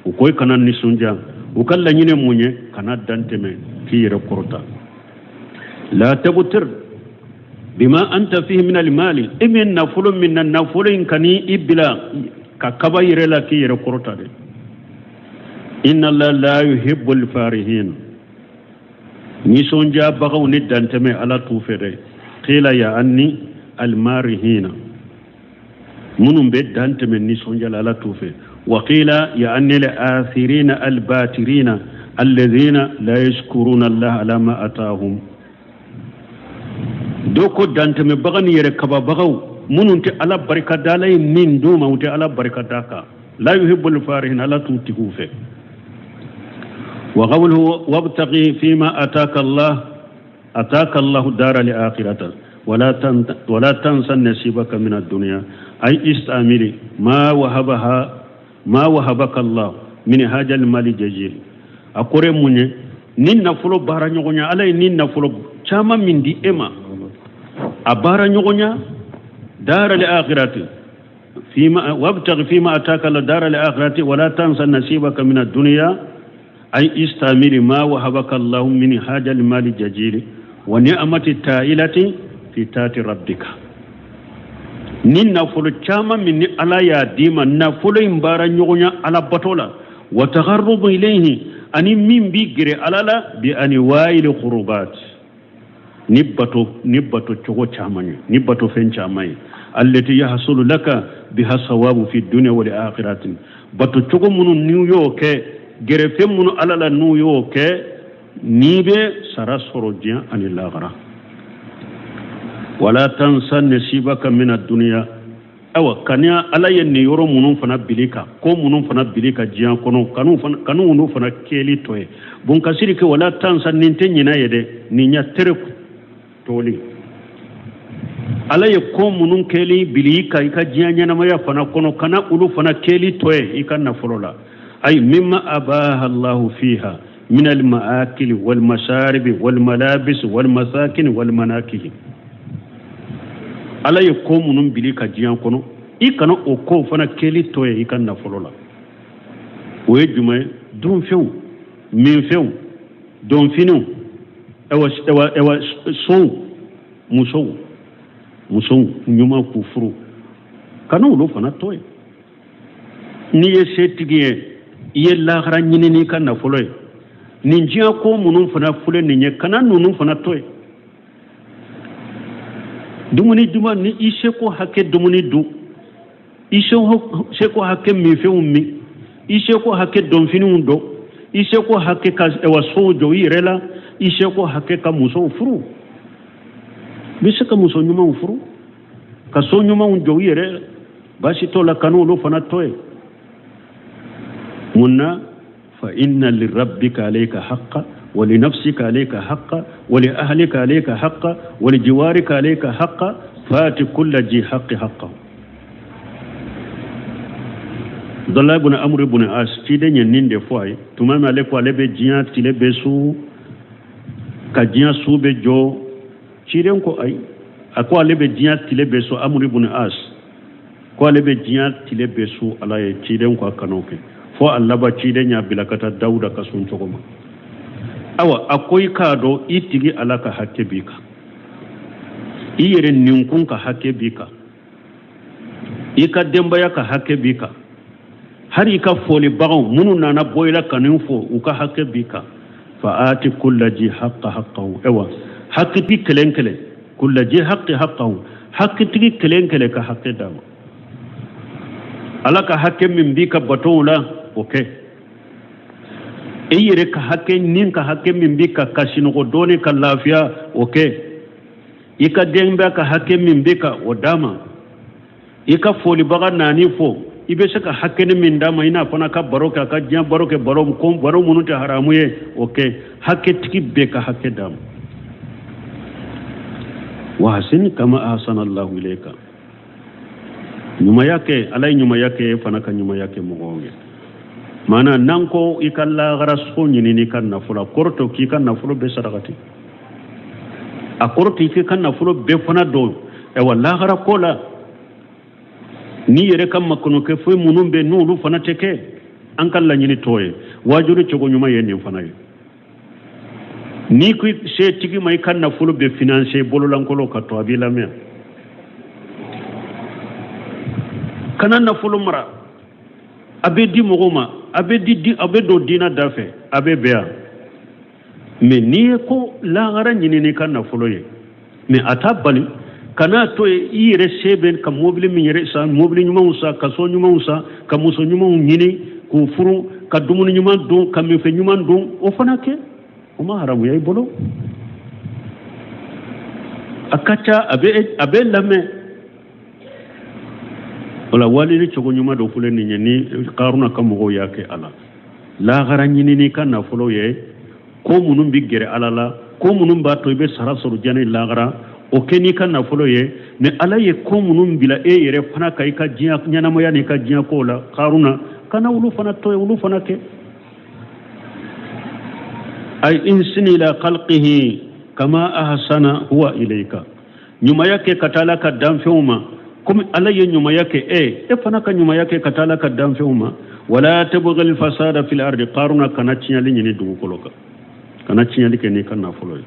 U ko i kana nisɔndiya. U ka laɲini mun ye? Kana dantɛmɛ k'i yɛrɛ kɔrɔta. La tabtir bima anta fihi min almali, e bɛ nafolo min na, nafolo in kan'i bila ka kaba yɛrɛ la k'i yɛrɛ kɔrɔta dɛ. Inna allaha la yuhibbul farihin, nisɔndiyabagaw ni dantɛmɛ ala t'u fɛ dɛ. Qila ya anni almarihina, minnu bɛ dantɛmɛ nisɔndiya la, ala t'u fɛ. Wa qila ya anni al-athirina al-batirina alladhina la yashkuruna allaha ala ma atahum. Dɔw ko dantɛmɛbaga ni yɛrɛ kababagaw minnu tɛ ala barika da, ala ye min d'u ma, u tɛ ala barika da kan. La yuhibbul farihin, ala t'u tigiw fɛ. Wa qawluhu wabtaghi fima ataka Allah ataka Allahu dara li akhirata wala wala tansa nasibaka min ad-dunya ay istamili ma wahabaha ma wahabaka Allah min hajal mali jazil. A kɔrɔ ye mun ye? Ni nafolo baara ɲɔgɔnya, ala ye ni nafolo caman min di e ma, a baara ɲɔgɔnya dara li akhirati fima wabtaghi fima ataka la dara li akhirati wala tansa nasibaka min ad-dunya ay istamili ma wahabaka Allah min hajal mali jazil wa ni'mati ta'ilati fi tati rabbika. Ni nafolo caman min ni Ala y'a d'i ma, nafolo in baara ɲɔgɔnya Ala bato la, wa taqarrubu ilayhi, ani min b'i gɛrɛ Ala la, bi anwa'il qurubat, ni bato cogo caman ye, ni bato fɛn caman ye, allati yahsulu laka biha sawabu fi dunya wal akhirati, bato cogo minnu n'u y'o kɛ, gɛrɛfɛn minnu Ala la n'u y'o kɛ, n'i bɛ sara sɔrɔ diɲɛ ani lahara. Wala tansa nasibaka mina duniya. Ayiwa, kani Ala ye nin yɔrɔ minnu fana bili kan, ko minnu fana bili ka diɲɛ kɔnɔ, kanu fana, kanu olu fana kɛli tɔ ye bon kasiri kɛ. Wala tansa, nin tɛ ɲinɛ ye dɛ, nin ɲa tere toli. Ala ye ko minnu kɛli bili ka i ka diɲɛ ɲɛnamaya fana kɔnɔ, kana olu fana kɛli tɔ ye i ka nafolo la. Ayi mimma abaha Allahu fiha min al-ma'akili wal masharibi wal malabis wal masakin wal manakihi. Ala ye ko minnu bili ka diɲɛ kɔnɔ, i kana o ko fana kɛli tɔ ye i ka nafolo la. O ye jumɛn ye? Dunfɛnw, minfɛnw, donfiniw, ɛwa ɛwa ɛwa, sow, musow ɲuman k'u furu, kana olu fana to ye. N'i ye setigi ye, i ye lahara ɲini n'i ka nafolo ye, nin diɲɛ ko minnu fana filɛ nin ye, kana ninnu fana to ye. Dumuni duman, ni i seko hakɛ dumuni dun, i seko hakɛ minfɛnw min, i seko hakɛ donfiniw don, i seko hakɛ ka ɛwa sow jɔ i yɛrɛ la, i seko hakɛ ka musow furu, i bɛ se ka muso ɲumanw furu, ka so ɲumanw jɔ i yɛrɛ, baasi t'o la, kana olu fana to ye. Mun na? Fa inna lirabbika alayka haqqa wa li nafsika alayka haqqa wa li ahlika alayka haqqa wa li jiwarika alayka haqqa, fati kulla ji haqqi haqqahu. Abdullah ibn Amr ibn As, ciden ye nin de fɔ a ye tuma min ale ko ale bɛ diɲɛ tile bɛɛ su ka diɲɛ su bɛ jɔ. Ciden ko ayi, a ko ale bɛ diɲɛ tile bɛɛ su. Amr ibn As ko ale bɛ diɲɛ tile bɛɛ su Ala ye. Ciden ko a kan'o kɛ. Fo a laban, ciden y'a bila ka taa Dawuda ka sun cogo ma. Awa, a ko i k'a dɔn, i tigi Ala ka hakɛ b'i kan, i yɛrɛ ninkun ka hakɛ b'i kan, i ka denbaya ka hakɛ b'i kan, hali i ka folibagaw minnu nana bɔ i la ka nin fo, u ka hakɛ b'i kan. Fa ati kulla ji haqqa haqqahu. Ewa, hakkitigi kelen kelen, kulla ji haqqi haqqahu, hakkitigi kelen kelen ka hakɛ d'a ma. Ala ka hakɛ min b'i ka batow la, o kɛ. I yɛrɛ ka hakɛ ni ka hakɛ min b'i ka, ka sinɔgɔ dɔɔni ka lafiya, o kɛ. I ka denbaya ka hakɛ min b'i ka, o d'a ma. I ka folibaga naani fo, i bɛ se ka hakɛni min d'a ma, i n'a fana ka baro kɛ, a ka diɲɛ baro kɛ, baro ko baro minnu tɛ haramu ye, o kɛ. Hakɛtigi bɛɛ ka hakɛ d'a ma. Wa ahsin kama ahsana Allahu ilayka. Ɲumanya kɛ, Ala ye ɲumanya kɛ, e fana ka ɲumanya kɛ mɔgɔw ye. Maana n'an ko i ka lahara so ɲini n'i ka nafolo, a kɔrɔ tɛ k'i ka nafolo bɛɛ sarakati, a kɔrɔ tɛ k'i ka nafolo bɛɛ fana don ayiwa lahara ko la. N'i yɛrɛ ka makɔnɔkɛ foyi minnu bɛ n'olu fana tɛ kɛ, an ka laɲini t'o ye. Waajuli cogo ɲuman ye nin fana ye. N'i ko setigi ma i ka nafolo bɛ finanse bololankolon ka to, a b'i lamɛn. Kana nafolo mara, a bɛ di mɔgɔw ma, a bɛ di, a bɛ don diinɛ da fɛ, a bɛ bɛn yan. Mɛ n'i ye ko lahara ɲini n'i ka nafolo ye, mɛ a t'a bali kan'a to yen, i yɛrɛ se bɛ ka mobili min yɛrɛ san, mobili ɲumanw san, ka so ɲumanw san, ka muso ɲumanw ɲini k'u furu, ka dumuni ɲuman dun, ka minfɛn ɲuman dun, o fana kɛ, o ma haramuya i bolo. A ka ca, a bɛ lamɛn. O la, walili cogo ɲuman dɔ filɛ nin ye ni Karuna ka mɔgɔw y'a kɛ a la. Lahara ɲini n'i ka nafolo ye, ko minnu bɛ gɛrɛ Ala la, ko minnu b'a to i bɛ sara sɔrɔ diɲɛ ni lahara, o kɛ n'i ka nafolo ye. Mɛ Ala ye ko minnu bila e yɛrɛ fana ka i ka diɲɛ ɲɛnamaya n'i ka diɲɛ kow la, Karuna, kana olu fana to yen, olu fana kɛ. Ay ihsin ila khalqihi kama ahsana huwa ilayka. Ɲumanya kɛ ka taa Ala ka danfɛnw ma, komi Ala ye ɲumanya kɛ e, e fana ka ɲumanya kɛ ka taa Ala ka danfɛnw ma. Wala tabghi fasada fil ardi. Karuna, kana tiɲɛli ɲini dugukolo kan, kana tiɲɛli kɛ n'i ka nafolo ye.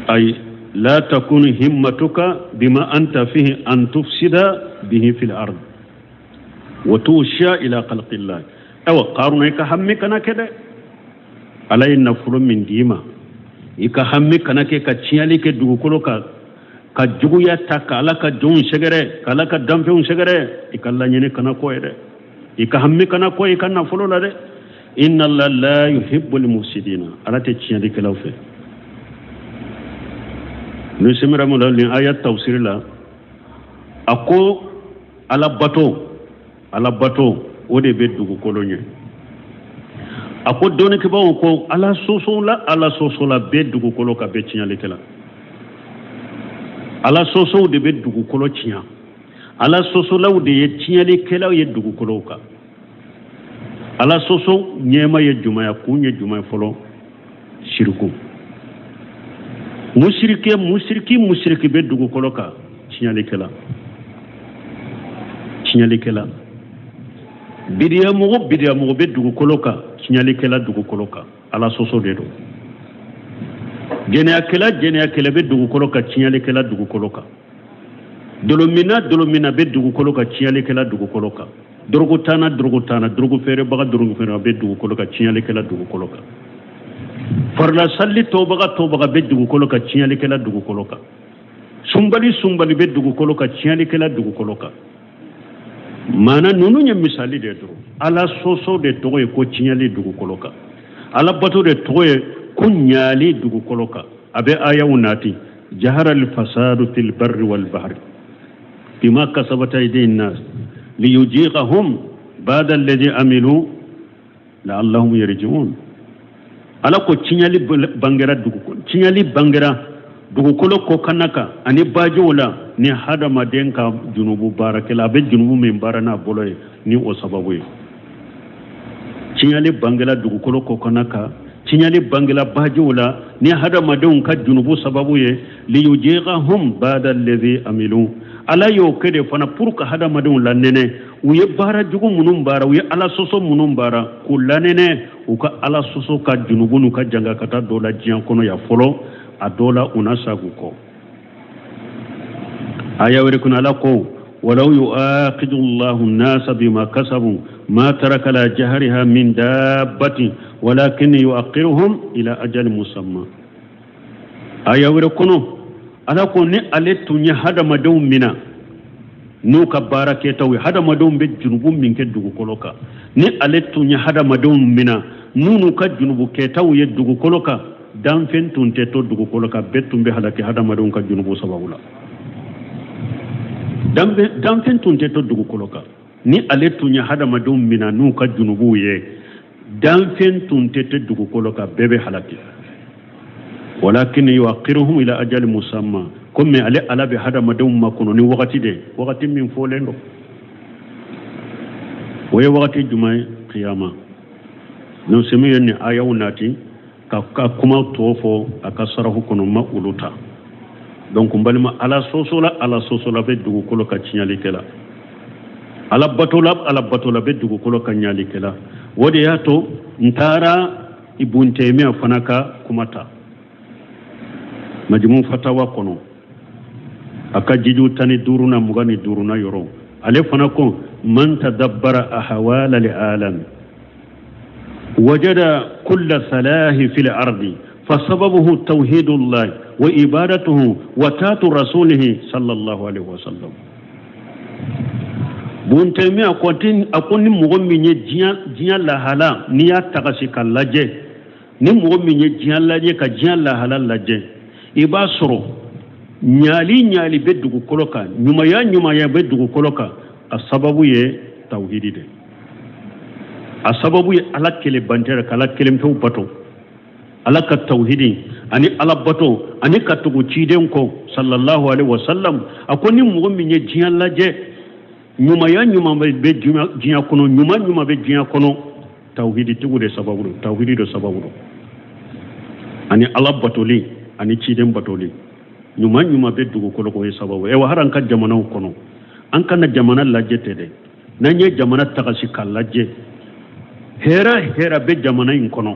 Ayi. La takunu himmatuka bima anta fihi an tufsida bihi fil ard wa tusha ila khalqillah. Awa Karuna, i ka hammi kana kɛ dɛ. Ala ye nafolo min d'i ma, i ka hammi kana kɛ ka tiɲɛli kɛ dugukolo kan, ka juguya ta ka Ala ka jɔnw sɛgɛrɛ, ka Ala ka danfɛnw sɛgɛrɛ. I ka laɲini kana k'o ye dɛ. I ka hammi kana k'o i ka nafolo la dɛ. Inna Allah la yuhibbul mufsidina, Ala tɛ tiɲɛlikɛlaw fɛ. Ni semira mu la nin aya tafsiri la, a ko Ala bato, Ala bato, o de bɛ dugukolo ɲɛ. A ko dɔnnikɛbaaw ko Ala sɔsɔ la, Ala sɔsɔ la bɛ dugukolo kan, bɛ tiɲɛlikɛla. Ala sɔsɔw de bɛ dugukolo tiɲɛ, Ala sɔsɔlaw de ye tiɲɛlikɛlaw ye dugukolow kan. Ala sɔsɔ ɲɛma ye jumɛn ye? Kun ye jumɛn ye fɔlɔ? Siriku, musirike, musiriki, musiriki bɛ dugukolo kan, tiɲɛlikɛla, tiɲɛlikɛla. Bidiyamɔgɔ, bidiyamɔgɔ bɛ dugukolo kan, tiɲɛlikɛla dugukolo kan, Ala sɔsɔ de don. Jɛnɛyakɛla, jɛnɛyakɛla bɛ dugukolo kan, tiɲɛlikɛla dugukolo kan. Dɔlɔminna, dɔlɔminna bɛ dugukolo kan, tiɲɛlikɛla dugukolo kan. Dɔrɔgutana, dɔrɔgutana, dɔrɔgu feerebaga, dɔrɔgu feerebaga bɛ dugukolo kan, tiɲɛlikɛla dugukolo kan. Farila sali tɔbaga, tɔbaga bɛ dugukolo kan, tiɲɛlikɛla dugukolo kan. Sunbali, sunbali bɛ dugukolo kan, tiɲɛlikɛla dugukolo kan. Maana ninnu ye misali de dɔrɔn. Ala sɔsɔ de tɔgɔ ye ko tiɲɛli dugukolo kan, Ala bato de tɔgɔ ye ko ɲali dugukolo kan. A bɛ ayaw nati: jahara al fasadu fil barri wal bahri bima kasabat aydin nas liyuziqahum ba'da alladhi amilu la'allahum yarji'un. Ala ko tiɲɛli bangera dugukolo, tiɲɛli bangera dugukolo kɔkanna kan ani bajiw la ni hadamaden ka junubu baarakɛla, a bɛ junubu min baara n'a bolo ye, ni o sababu ye. Tiɲɛli bangela dugukolo kɔkanna kan, tiɲɛli bangela bajiw la ni hadamadenw ka junubu sababu ye. Liyuziqahum ba'da alladhi amilu, Ala y'o kɛ de fana pour ka hadamadenw lanɛnɛ. U ye baara jugu minnu baara, u ye Ala sɔsɔ minnu baara, k'u lanɛnɛ u ka Ala sɔsɔ ka junubu n'u ka janga ka taa dɔ la diɲɛ kɔnɔ yan fɔlɔ, a dɔ la u na sagu kɔ. Aya wɛrɛ kɔnɔ, Ala ko: walaw yu'aqidu Allahu nasa bima kasabu ma taraka ala jahriha min dabbatin walakin yu'akhiruhum ila ajalin musamma. Aya wɛrɛ kɔnɔ, Ala ko ni ale tun ye hadamadenw mina n'u ka baara kɛtaw ye, hadamadenw bɛ junubu min kɛ dugukolo kan, ni ale tun ye hadamadenw mina n'u ka junubu kɛtaw ye dugukolo kan, danfɛn tun tɛ to dugukolo kan, bɛɛ tun bɛ halaki hadamadenw ka junubu sababu la. Danfɛn tun tɛ to dugukolo kan. Ni ale tun ye hadamadenw mina n'u ka junubuw ye, danfɛn tun tɛ to dugukolo kan, bɛɛ bɛ halaki. Walakin yuakhiruhum ila ajali musamma, komi ale Ala bɛ hadamadenw makɔnɔ ni wagati de, wagati min fɔlen don. O ye wagati jumɛn ye? Kiyama. N'o semi ye nin ayaw nati ka kuma tɔ fɔ a ka sarafu kɔnɔ, ma olu ta. Donc n balima, Ala sɔsɔla, Ala sɔsɔla bɛ dugukolo ka tiɲɛlikɛla, Ala batola, Ala batola bɛ dugukolo ka ɲalikɛla. O de y'a to n taara Ibun Taymiya fana ka kuma ta Majmu Fatawa kɔnɔ, a ka jiju 15 na 25 na yɔrɔ. Ale fana ko: man tadabbara ahwala al-alam wajada kulla salahi fil ardi fasababuhu tawhidullah wa ibadatuhu wa taatu rasulihi sallallahu alaihi wasallam. Bun Taymiya ko a ko ni mɔgɔ min ye diɲɛ lahala, n'i y'a tagasi ka lajɛ, ni mɔgɔ min ye diɲɛ lajɛ, ka diɲɛ lahala lajɛ, i b'a sɔrɔ ɲaali ɲaali bɛ dugukolo kan, ɲumanya ɲumanya bɛ dugukolo kan, a sababu ye tawhidi de, a sababu ye Ala kelen bantɛ, ka Ala kelen pewu bato, Ala ka tawhidi ani Ala bato ani ka tugu ciden kɔ sallallahu alaihi wasallam. A ko ni mɔgɔ min ye diɲɛ lajɛ, ɲumanya ɲuman bɛ diɲɛ kɔnɔ, ɲuman ɲuman bɛ diɲɛ kɔnɔ, tawhidi tigiw de sababu don, tawhidi de sababu don ani Ala batoli ani ciden batoli. Ɲuman ɲuman bɛ dugukolo kɔ, o ye sababu ye. Wa hali an ka jamanaw kɔnɔ, an kana jamana lajɛ tɛ dɛ. N'an ye jamana tagasi k'a lajɛ, hɛrɛ hɛrɛ bɛ jamana in kɔnɔ,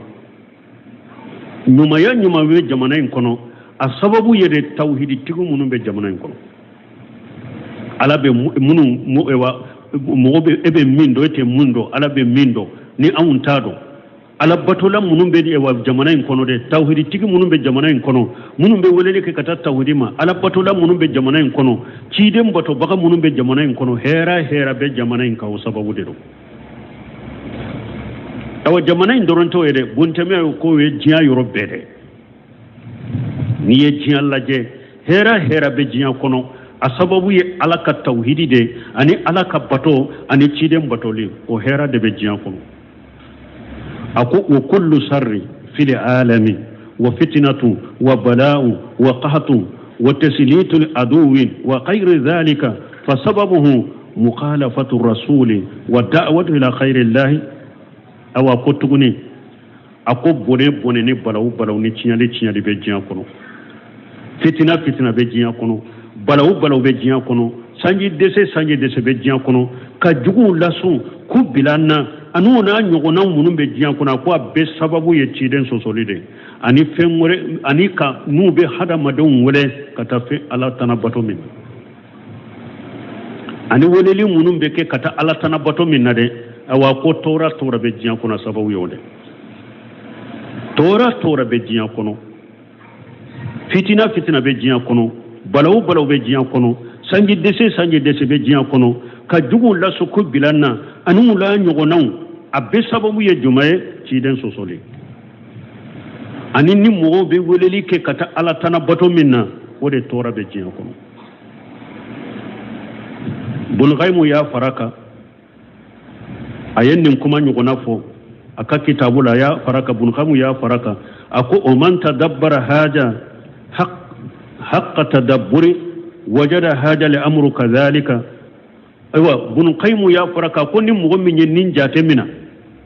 ɲumanya ɲuman bɛ jamana in kɔnɔ. A sababu ye de tawhiditigiw minnu bɛ jamana in kɔnɔ, Ala bɛ minnu, mɔgɔ bɛ e bɛ min dɔn, e tɛ min dɔn, Ala bɛ min dɔn ni anw t'a dɔn. Ala batola minnu bɛ wa jamana in kɔnɔ dɛ, tawhiditigi minnu bɛ jamana in kɔnɔ, minnu bɛ weleli kɛ ka taa tawhidi ma, Ala batola minnu bɛ jamana in kɔnɔ, ciden batobaga minnu bɛ jamana in kɔnɔ, hɛrɛ hɛrɛ bɛ jamana in kan, o sababu de don. Awa, jamana in dɔrɔn t'o ye dɛ, Bun Taymiya k'o ye diɲɛ yɔrɔ bɛɛ dɛ. N'i ye diɲɛ lajɛ, hɛrɛ hɛrɛ bɛ diɲɛ kɔnɔ, a sababu ye Ala ka tawhidi de ani Ala ka bato ani ciden batoli, o hɛrɛ de bɛ diɲɛ kɔnɔ. A ko wa kullu sarri fil alami wa fitnatu wa bala'u wa qahtu wa taslitu aduwin wa ghayri dhalika fa sababuhu mukhalafatu rasuli wa da'watu ila khayri llahi. Awa, ko tuguni, a ko bɔnɛ bɔnɛ ni balawu balawu ni tiɲɛli tiɲɛli bɛ diɲɛ kɔnɔ, fitina fitina bɛ diɲɛ kɔnɔ, balawu balawu bɛ diɲɛ kɔnɔ, sanji dɛsɛ sanji dɛsɛ bɛ diɲɛ kɔnɔ, ka juguw lasun k'u bila an na, ani o n'a ɲɔgɔnnaw minnu bɛ diɲɛ kɔnɔ, a ko a bɛɛ sababu ye ciden sɔsɔli de ani fɛn wɛrɛ, ani ka n'u bɛ hadamadenw wele ka taa fɛn Ala tana bato min ani weleli minnu bɛ kɛ ka taa Ala tana bato min na dɛ. Awa, ko tɔɔrɔ tɔɔrɔ bɛ diɲɛ kɔnɔ, sababu ye o dɛ. Tɔɔrɔ tɔɔrɔ bɛ diɲɛ kɔnɔ, fitina fitina bɛ diɲɛ kɔnɔ, balawu balawu bɛ diɲɛ kɔnɔ, sanji dɛsɛ sanji dɛsɛ bɛ diɲɛ kɔnɔ, ka juguw lasu ko bila na ani u la ɲɔgɔnnaw, a bɛɛ sababu ye jumɛn ye? Ciden sɔsɔli ani ni mɔgɔw bɛ weleli kɛ ka taa Ala tana bato min na, o de tɔɔrɔ bɛ diɲɛ kɔnɔ. Bun Kayimu y'a fara kan, a ye nin kuma ɲɔgɔnna fɔ a ka kitabu la, a y'a fara kan, Bun Kayimu y'a fara kan, a ko o man tadabbara haja haqqa tadabburi wajada haja li amru kadhalika. Ayiwa, Bun Kayimu y'a fara kan ko ni mɔgɔ min ye nin jate mina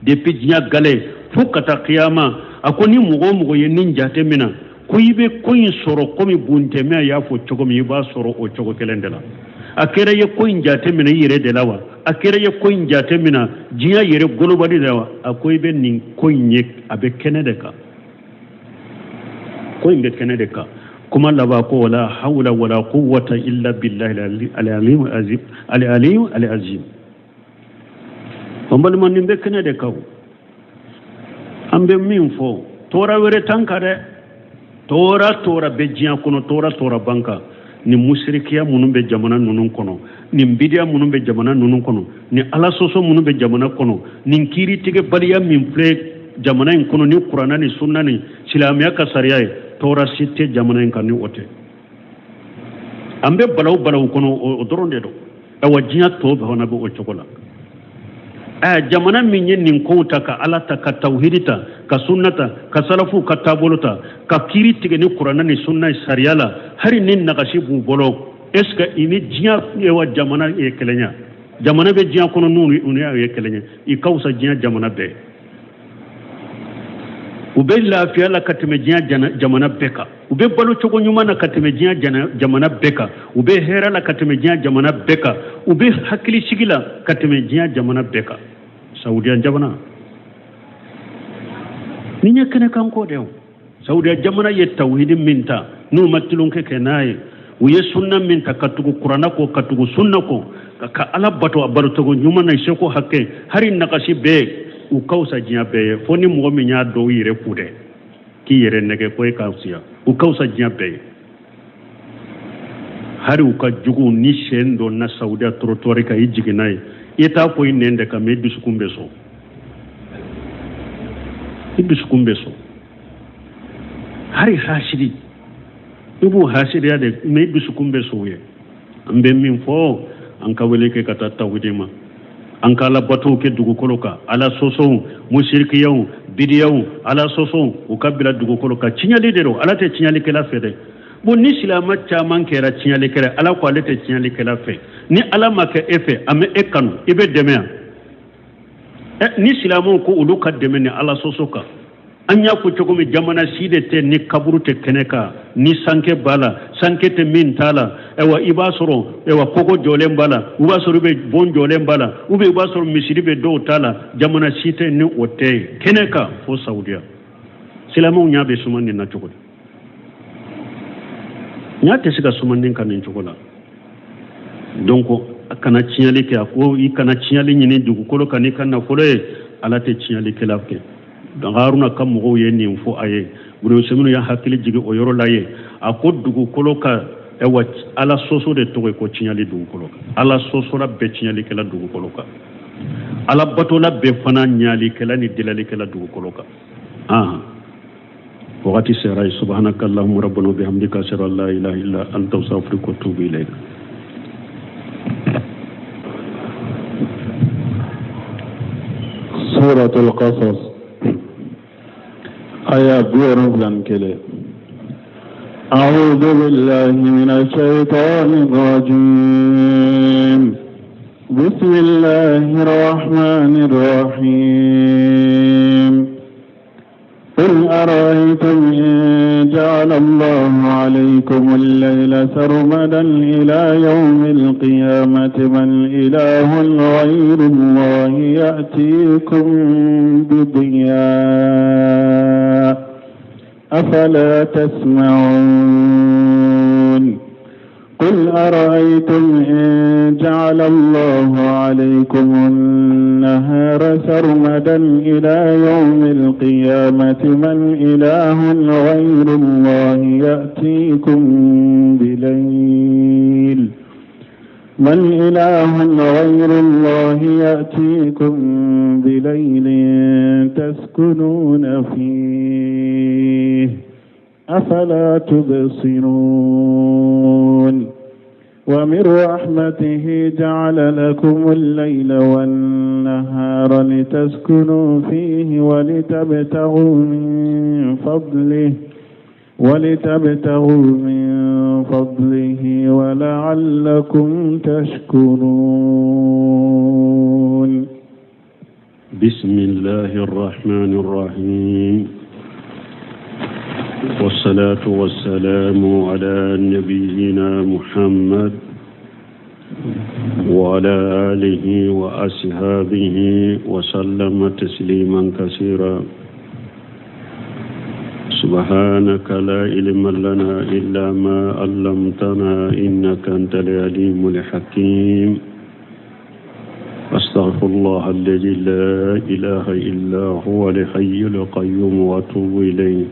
depuis diɲɛ gale fo ka taa kiyama, a ko ni mɔgɔ o mɔgɔ ye nin jate mina, ko i bɛ ko in sɔrɔ komi Bun Taymiya y'a fɔ cogo min, i b'a sɔrɔ o cogo kelen de la. A kɛra i ye ko in jate minɛ i yɛrɛ de la wa, a kɛra i ye ko in jate minɛ diɲɛ yɛrɛ golobali de la wa, a ko i bɛ nin ko in ye, a bɛ kɛnɛ de kan, ko in bɛ kɛnɛ de kan. Kuma laban ko wala hawla wala quwwata illa billahi al-aliyyil azim, al-aliyyil al-azim. An balima, nin bɛ kɛnɛ de kan. An bɛ min fɔ, tɔɔrɔ wɛrɛ t'an kan dɛ. Tɔɔrɔ tɔɔrɔ bɛ diɲɛ kɔnɔ, tɔɔrɔ tɔɔrɔ b'an kan. Nin musirikiya minnu bɛ jamana ninnu kɔnɔ, nin bidiya minnu bɛ jamana ninnu kɔnɔ, nin Ala sɔsɔ minnu bɛ jamana kɔnɔ, nin kiiritigɛbaliya min filɛ jamana in kɔnɔ ni Kuranna ni sunna ni silamɛya ka sariya ye, tɔɔrɔ si tɛ jamana in kan ni o tɛ. An bɛ balawu balawu kɔnɔ, o dɔrɔn de don. Awa, diɲɛ tɔ bɛɛ fana bɛ o cogo la. Ɛ, jamana min ye nin kow ta, ka Ala ta, ka tawhidi ta, ka sunna ta, ka salafuw ka taabolo ta, ka kiiri tigɛ ni Kuranna ni sunna ye sariya la, hali ni nagasi b'u bolo, est ce que i ni diɲɛ wa jamana ye kelen ye? Jamana bɛ diɲɛ kɔnɔ n'u y'a ye kelen ye, i ka fisa diɲɛ jamana bɛɛ. U bɛ lafiya la ka tɛmɛ diɲɛ jamana bɛɛ kan, u bɛ balo cogo ɲuman na ka tɛmɛ diɲɛ jamana bɛɛ kan, u bɛ hɛrɛ la ka tɛmɛ diɲɛ jamana bɛɛ kan, u bɛ hakilisigi la ka tɛmɛ diɲɛ jamana bɛɛ kan. Saudiya jamana nin ye kɛnɛkan ko de ye. Saudiya jamana ye tawhidi min ta, n'u ma tulonkɛ kɛ n'a ye, u ye sunna min ta, ka tugu Kuranna kɔ, ka tugu sunna kɔ, ka Ala bato a batocogo ɲuman na, i seko hakɛ, hali nagasi bɛɛ, u ka fisa diɲɛ bɛɛ ye. Fo ni mɔgɔ min y'a dɔn i yɛrɛ ku dɛ, k'i yɛrɛ nɛgɛ ko e ka fisiya, u ka fisa diɲɛ bɛɛ ye. Hali u ka juguw, ni sɛn donna Saudiya trottoir kan, i jigin n'a ye, i t'a fɔ i nɛn de kan, mais i dusukun bɛ sɔn, i dusukun bɛ sɔn. Hali hasidi, i b'u hasidiya de, mais i dusukun bɛ sɔn u ye. An bɛ min fɔ, an ka wele kɛ ka taa tawhidi ma, an ka Ala batow kɛ dugukolo kan. Ala sɔsɔw, musirikiyaw, bidiyaw, Ala sɔsɔw, u ka bila dugukolo kan. Tiɲɛli de don, Ala tɛ tiɲɛlikɛla fɛ dɛ. Bon, ni silamɛ caman kɛra tiɲɛlikɛla, Ala ko ale tɛ tiɲɛlikɛla fɛ. Ni Ala ma kɛ e fɛ, a ma e kanu, i bɛ dɛmɛ yan. Ni silamɛw ko olu ka dɛmɛ ni Ala sɔsɔ kan, an y'a fɔ cogo min, jamana si de tɛ ni kaburu tɛ kɛnɛ kan, ni sankɛ b'a la, sankɛ tɛ min t'a la. Ayiwa, i b'a sɔrɔ, ayiwa, kogo jɔlen b'a la, i b'a sɔrɔ bɛ bon jɔlen b'a la, ou bien i b'a sɔrɔ misiri bɛ dɔw ta la. Jamana si tɛ ni o tɛ kɛnɛ kan fo Saudiya. Silamɛw ɲɛ bɛ suma nin na cogo di? Ɲa tɛ se ka suma nin kan nin cogo la. Donc a kana tiɲɛli kɛ. A ko i kana tiɲɛli ɲini dugukolo kan n'i ka nafolo ye, Ala tɛ tiɲɛlikɛla fɛ. Donc Haruna ka mɔgɔw ye nin fɔ a ye. Ibunu Usayiminu y'a hakili jigin o yɔrɔ la ye. A ko dugukolo kan, ayiwa, Ala sɔsɔ de tɔgɔ ye ko tiɲɛli dugukolo kan. Ala sɔsɔla bɛɛ tiɲɛlikɛla dugukolo kan, Ala batola bɛɛ fana ɲalikɛla ni delalikɛla dugukolo kan. Ahan, wagati sera ye. Subhanaka allahumma rabbana wa bihamdika, ashhadu an la ilaha illa anta, astaghfiruka wa atubu ilayk. سورة القصص آية 71. أعوذ بالله من الشيطان الرجيم. بسم الله الرحمن الرحيم. قل أرأيتم إن جعل الله عليكم الليل سرمدا إلى يوم القيامة من إله غير الله يأتيكم بضياء أفلا تسمعون. قل أرأيتم إن جعل الله عليكم النهار سرمدا إلى يوم القيامة من إله غير الله يأتيكم بليل من إله غير الله يأتيكم بليل تسكنون فيه أفلا تبصرون. ومن رحمته جعل لكم الليل والنهار لتسكنوا فيه ولتبتغوا من فضله ولعلكم تشكرون. بسم الله الرحمن الرحيم، والصلاة والسلام على نبينا محمد وعلى آله وأصحابه وسلم تسليما كثيرا. سبحانك لا علم لنا إلا ما علمتنا إنك أنت العليم الحكيم. أستغفر الله الذي لا إله إلا هو الحي القيوم وأتوب إليه.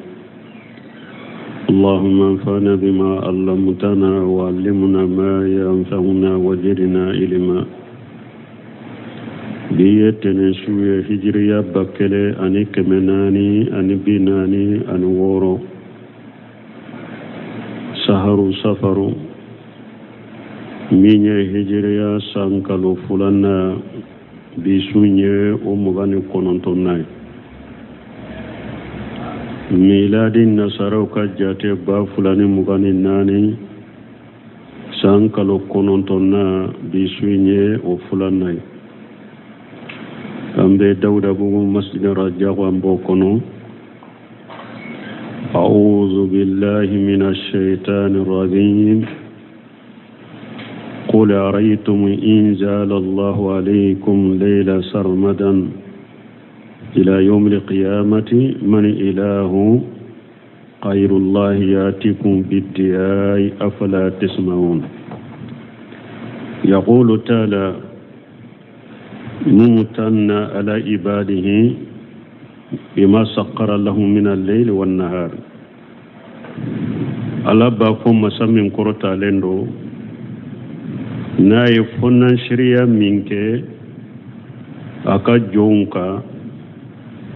اللهم انفعنا بما علمتنا وعلمنا ما ينفعنا وزدنا علما. Bi ye tɛnɛn su ye, hijiriya 1446, saharu safaru, min ye hijiriya san kalo filanan, bi sun ye o 29nan ye. Miladi nasaraw ka jate, 2024, san kalo kɔnɔntɔnnan, bi sun ye o filanan ye. An bɛ Dawudabugu masjid Rajago, an b'o kɔnɔ. أعوذ بالله من الشيطان الرجيم. قل أرأيتم إن جعل الله عليكم الليل سرمدا إلى يوم القيامة من إله غير الله يأتيكم بالضياء أفلا تسمعون. يقول تعالى ممتنا على عباده بما سخر لهم من الليل والنهار. Ala b'a fɔ masa min kɔrɔtalen don, n'a ye fɔnansiriya min kɛ a ka jɔnw kan,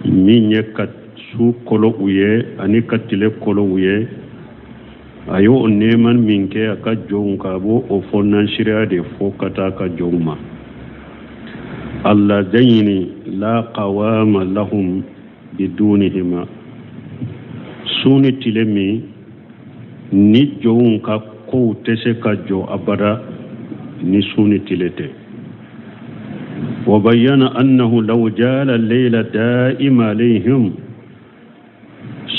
min ye ka su kolo u ye ani ka tile kolo u ye, a y'o nɛɛma min kɛ a ka jɔnw kan, a b'o o fɔnansiriya de fɔ ka taa a ka jɔnw ma. Alladayni la qawama lahum bidunihima, su ni tile min ni jɔnw ka kow tɛ se ka jɔ abada ni su ni tile tɛ. وبين أنه لو جعل الليل دائما عليهم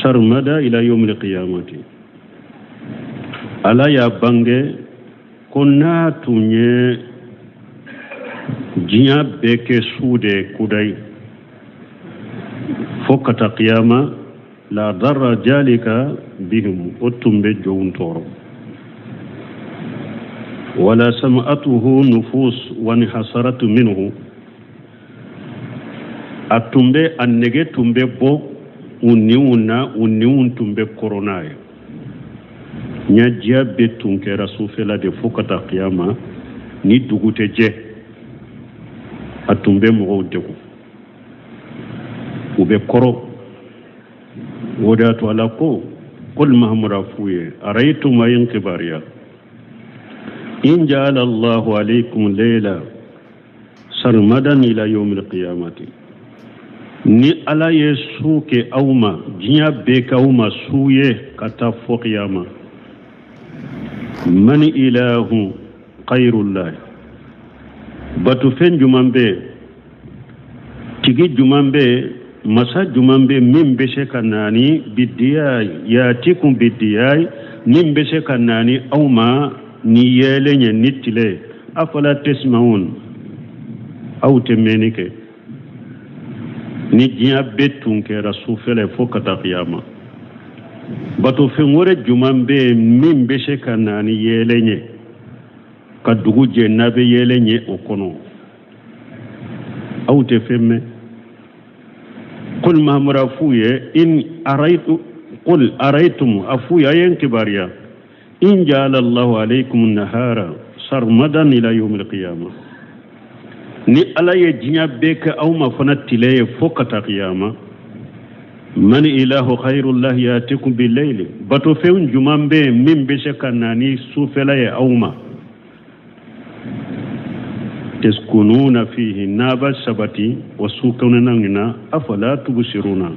سرمدا إلى يوم القيامة. Ala y'a bange ko n'a tun ye diɲɛ bɛɛ kɛ su de kudayi fo ka taa kiyama, la darra jalika bihim, o tun bɛ jɔnw tɔɔrɔ. Wala sama'atuhu nufus wa inhasaratu minhu. A tun bɛ a nege tun bɛ bɔ u niw na, u niw tun bɛ kɔrɔ n'a ye. Ɲɛjiya bɛɛ tun kɛra sufɛla de fo ka taa kiyama ni dugu tɛ jɛ. A tun bɛ mɔgɔw degun, u bɛ kɔrɔ. O de y'a to Ala ko qul Mahamadu a f'u ye araytum a ye n kibaruya in ja'ala Allahu alaykum layla sarmadan ila yawmil qiyamati ni Ala ye su kɛ aw ma diɲɛ bɛɛ kɛ aw ma su ye ka taa fo kiyama man ilahu khayrullahi batofɛn juman bɛ yen tigi juman bɛ yen masa juman bɛ min bɛ se ka na ni bidiyayi yatikum bidiyayi min bɛ se ka na ni aw ma ni yeelen ye ni tile afala tasmaun aw tɛ mɛnni kɛ ni diɲɛ bɛɛ tun kɛra sufɛla ye fo ka taa kiyama batofɛn wɛrɛ juman bɛ yen min bɛ se ka na ni yeelen ye ka dugu jɛ n'a bɛ yeelen ye o kɔnɔ aw tɛ fɛn mɛn qul mahamadu a f'u ye in araitu qul araitum a f'u ye a ye n kibaruya in ja'ala allahu alaykum nahara sarmadan ila yawmil qiyama ni ala ye diɲɛ bɛɛ kɛ aw ma fana tile ye fo ka taa kiyama man ilahu khayrullahi yatikum bilayli batofɛn juman bɛ yen min bɛ se ka na ni sufɛla ye aw ma taskununa fihi n'a b'a sabati o su kɔnɔna in na afala tubsiruna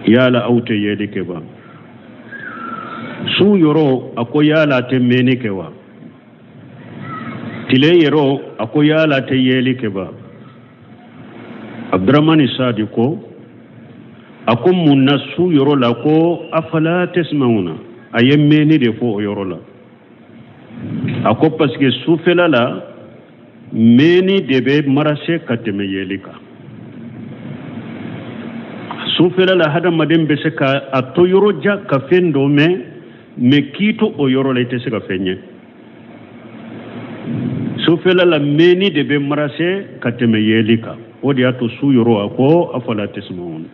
yala aw tɛ yeli kɛ ba su yɔrɔ a ko yala tɛ mɛnni kɛ wa tile yɔrɔ a ko yala tɛ yeli kɛ ba abdurahmani sadi ko a ko mun na su yɔrɔ la ko afala tasmauna a ye mɛnni de fɔ o yɔrɔ la a ko parce que sufɛla la mɛnni de bɛ marase ka tɛmɛ yeli kan sufɛla la hadamaden bɛ se ka a to yɔrɔ jan ka fɛn dɔ mɛn mais k'i to o yɔrɔ la i tɛ se ka fɛn ye sufɛla la mɛnni de bɛ marase ka tɛmɛ yeli kan o de y'a to su yɔrɔ a ko afala tasmaun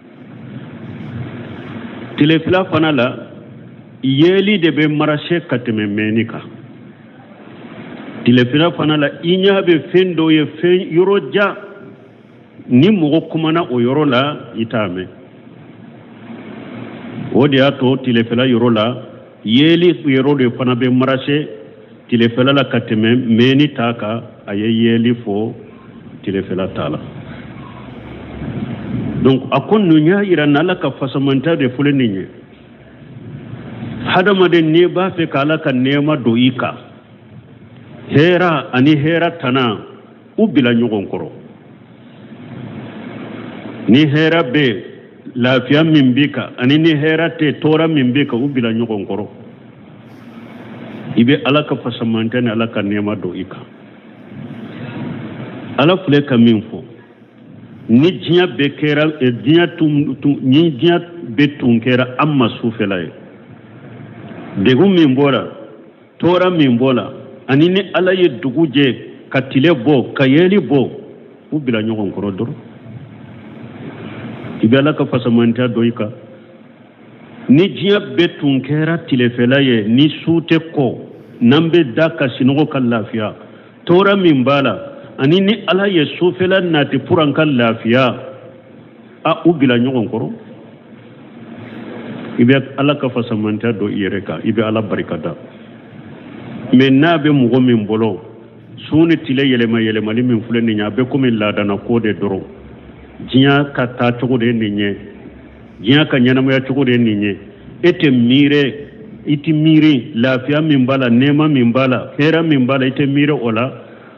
tilefɛla fana la yeli de bɛ marase ka tɛmɛ mɛnni kan tilefɛla fana la i ɲɛ bɛ fɛn dɔ ye fɛn yɔrɔ jan ni mɔgɔ kumana o yɔrɔ la i t'a mɛn o de y'a to tilefɛla yɔrɔ la yeli yɔrɔ de fana bɛ marase tilefɛla la ka tɛmɛ mɛnni ta kan a ye yeli fɔ tilefɛla ta la donc a ko ninnu y'a yira n'ala ka fasamanta de filɛ nin ye hadamaden n'i b'a fɛ ka ala ka nɛɛma don i kan hɛra ani hɛra tana u bila ɲɔgɔn kɔrɔ ni hɛra bɛ lafiya min b'i kan ani ni hɛra tɛ tɔɔrɔ min b'i kan u bila ɲɔgɔn kɔrɔ i bɛ ala ka fasamantɛ ni ala ka nɛɛma don i kan ala filɛ ka min fɔ ni diɲɛ bɛɛ kɛra eh, diɲɛ tun ni diɲɛ bɛɛ tun kɛra an ma sufɛla ye degun min b'o la tɔɔrɔ min b'o la ani ni ala ye dugu jɛ ka tile bɔ ka yeeli bɔ u bila ɲɔgɔn kɔrɔ dɔrɔn i bɛ ala ka fasamantɛ don i kan ni diɲɛ bɛɛ tun kɛra tilefɛla ye ni su tɛ kɔ n'an bɛ da ka sinɔgɔ ka lafiya tɔɔrɔ min b'a la ani ni ala ye sufɛla nati pour an ka lafiya a u bila ɲɔgɔn kɔrɔ i bɛ ala ka fasamantɛ don i yɛrɛ kan i bɛ ala barika da mais n'a bɛ mɔgɔ min bolo su ni tile yɛlɛma yɛlɛmali min filɛ nin ye a bɛ komi laadana ko de dɔrɔn diɲɛ ka taa cogo de ye nin ye diɲɛ ka ɲɛnamaya cogo de ye nin ye e tɛ miiri i tɛ miiri lafiya min b'a la nɛɛma min b'a la hɛrɛ min b'a la i tɛ miiri o la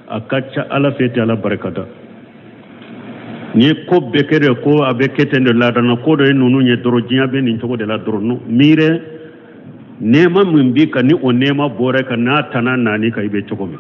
a ka ca ala fɛ e tɛ ala barika da ni ko bɛɛ kɛ de ko a bɛ kɛ ten de laadana ko dɔ ye ninnu ye dɔrɔn diɲɛ bɛ nin cogo de la dɔrɔn non miiri nɛɛma min b'i kan ni o nɛɛma bɔra i kan n'a tana nan'i kan i bɛ cogo min.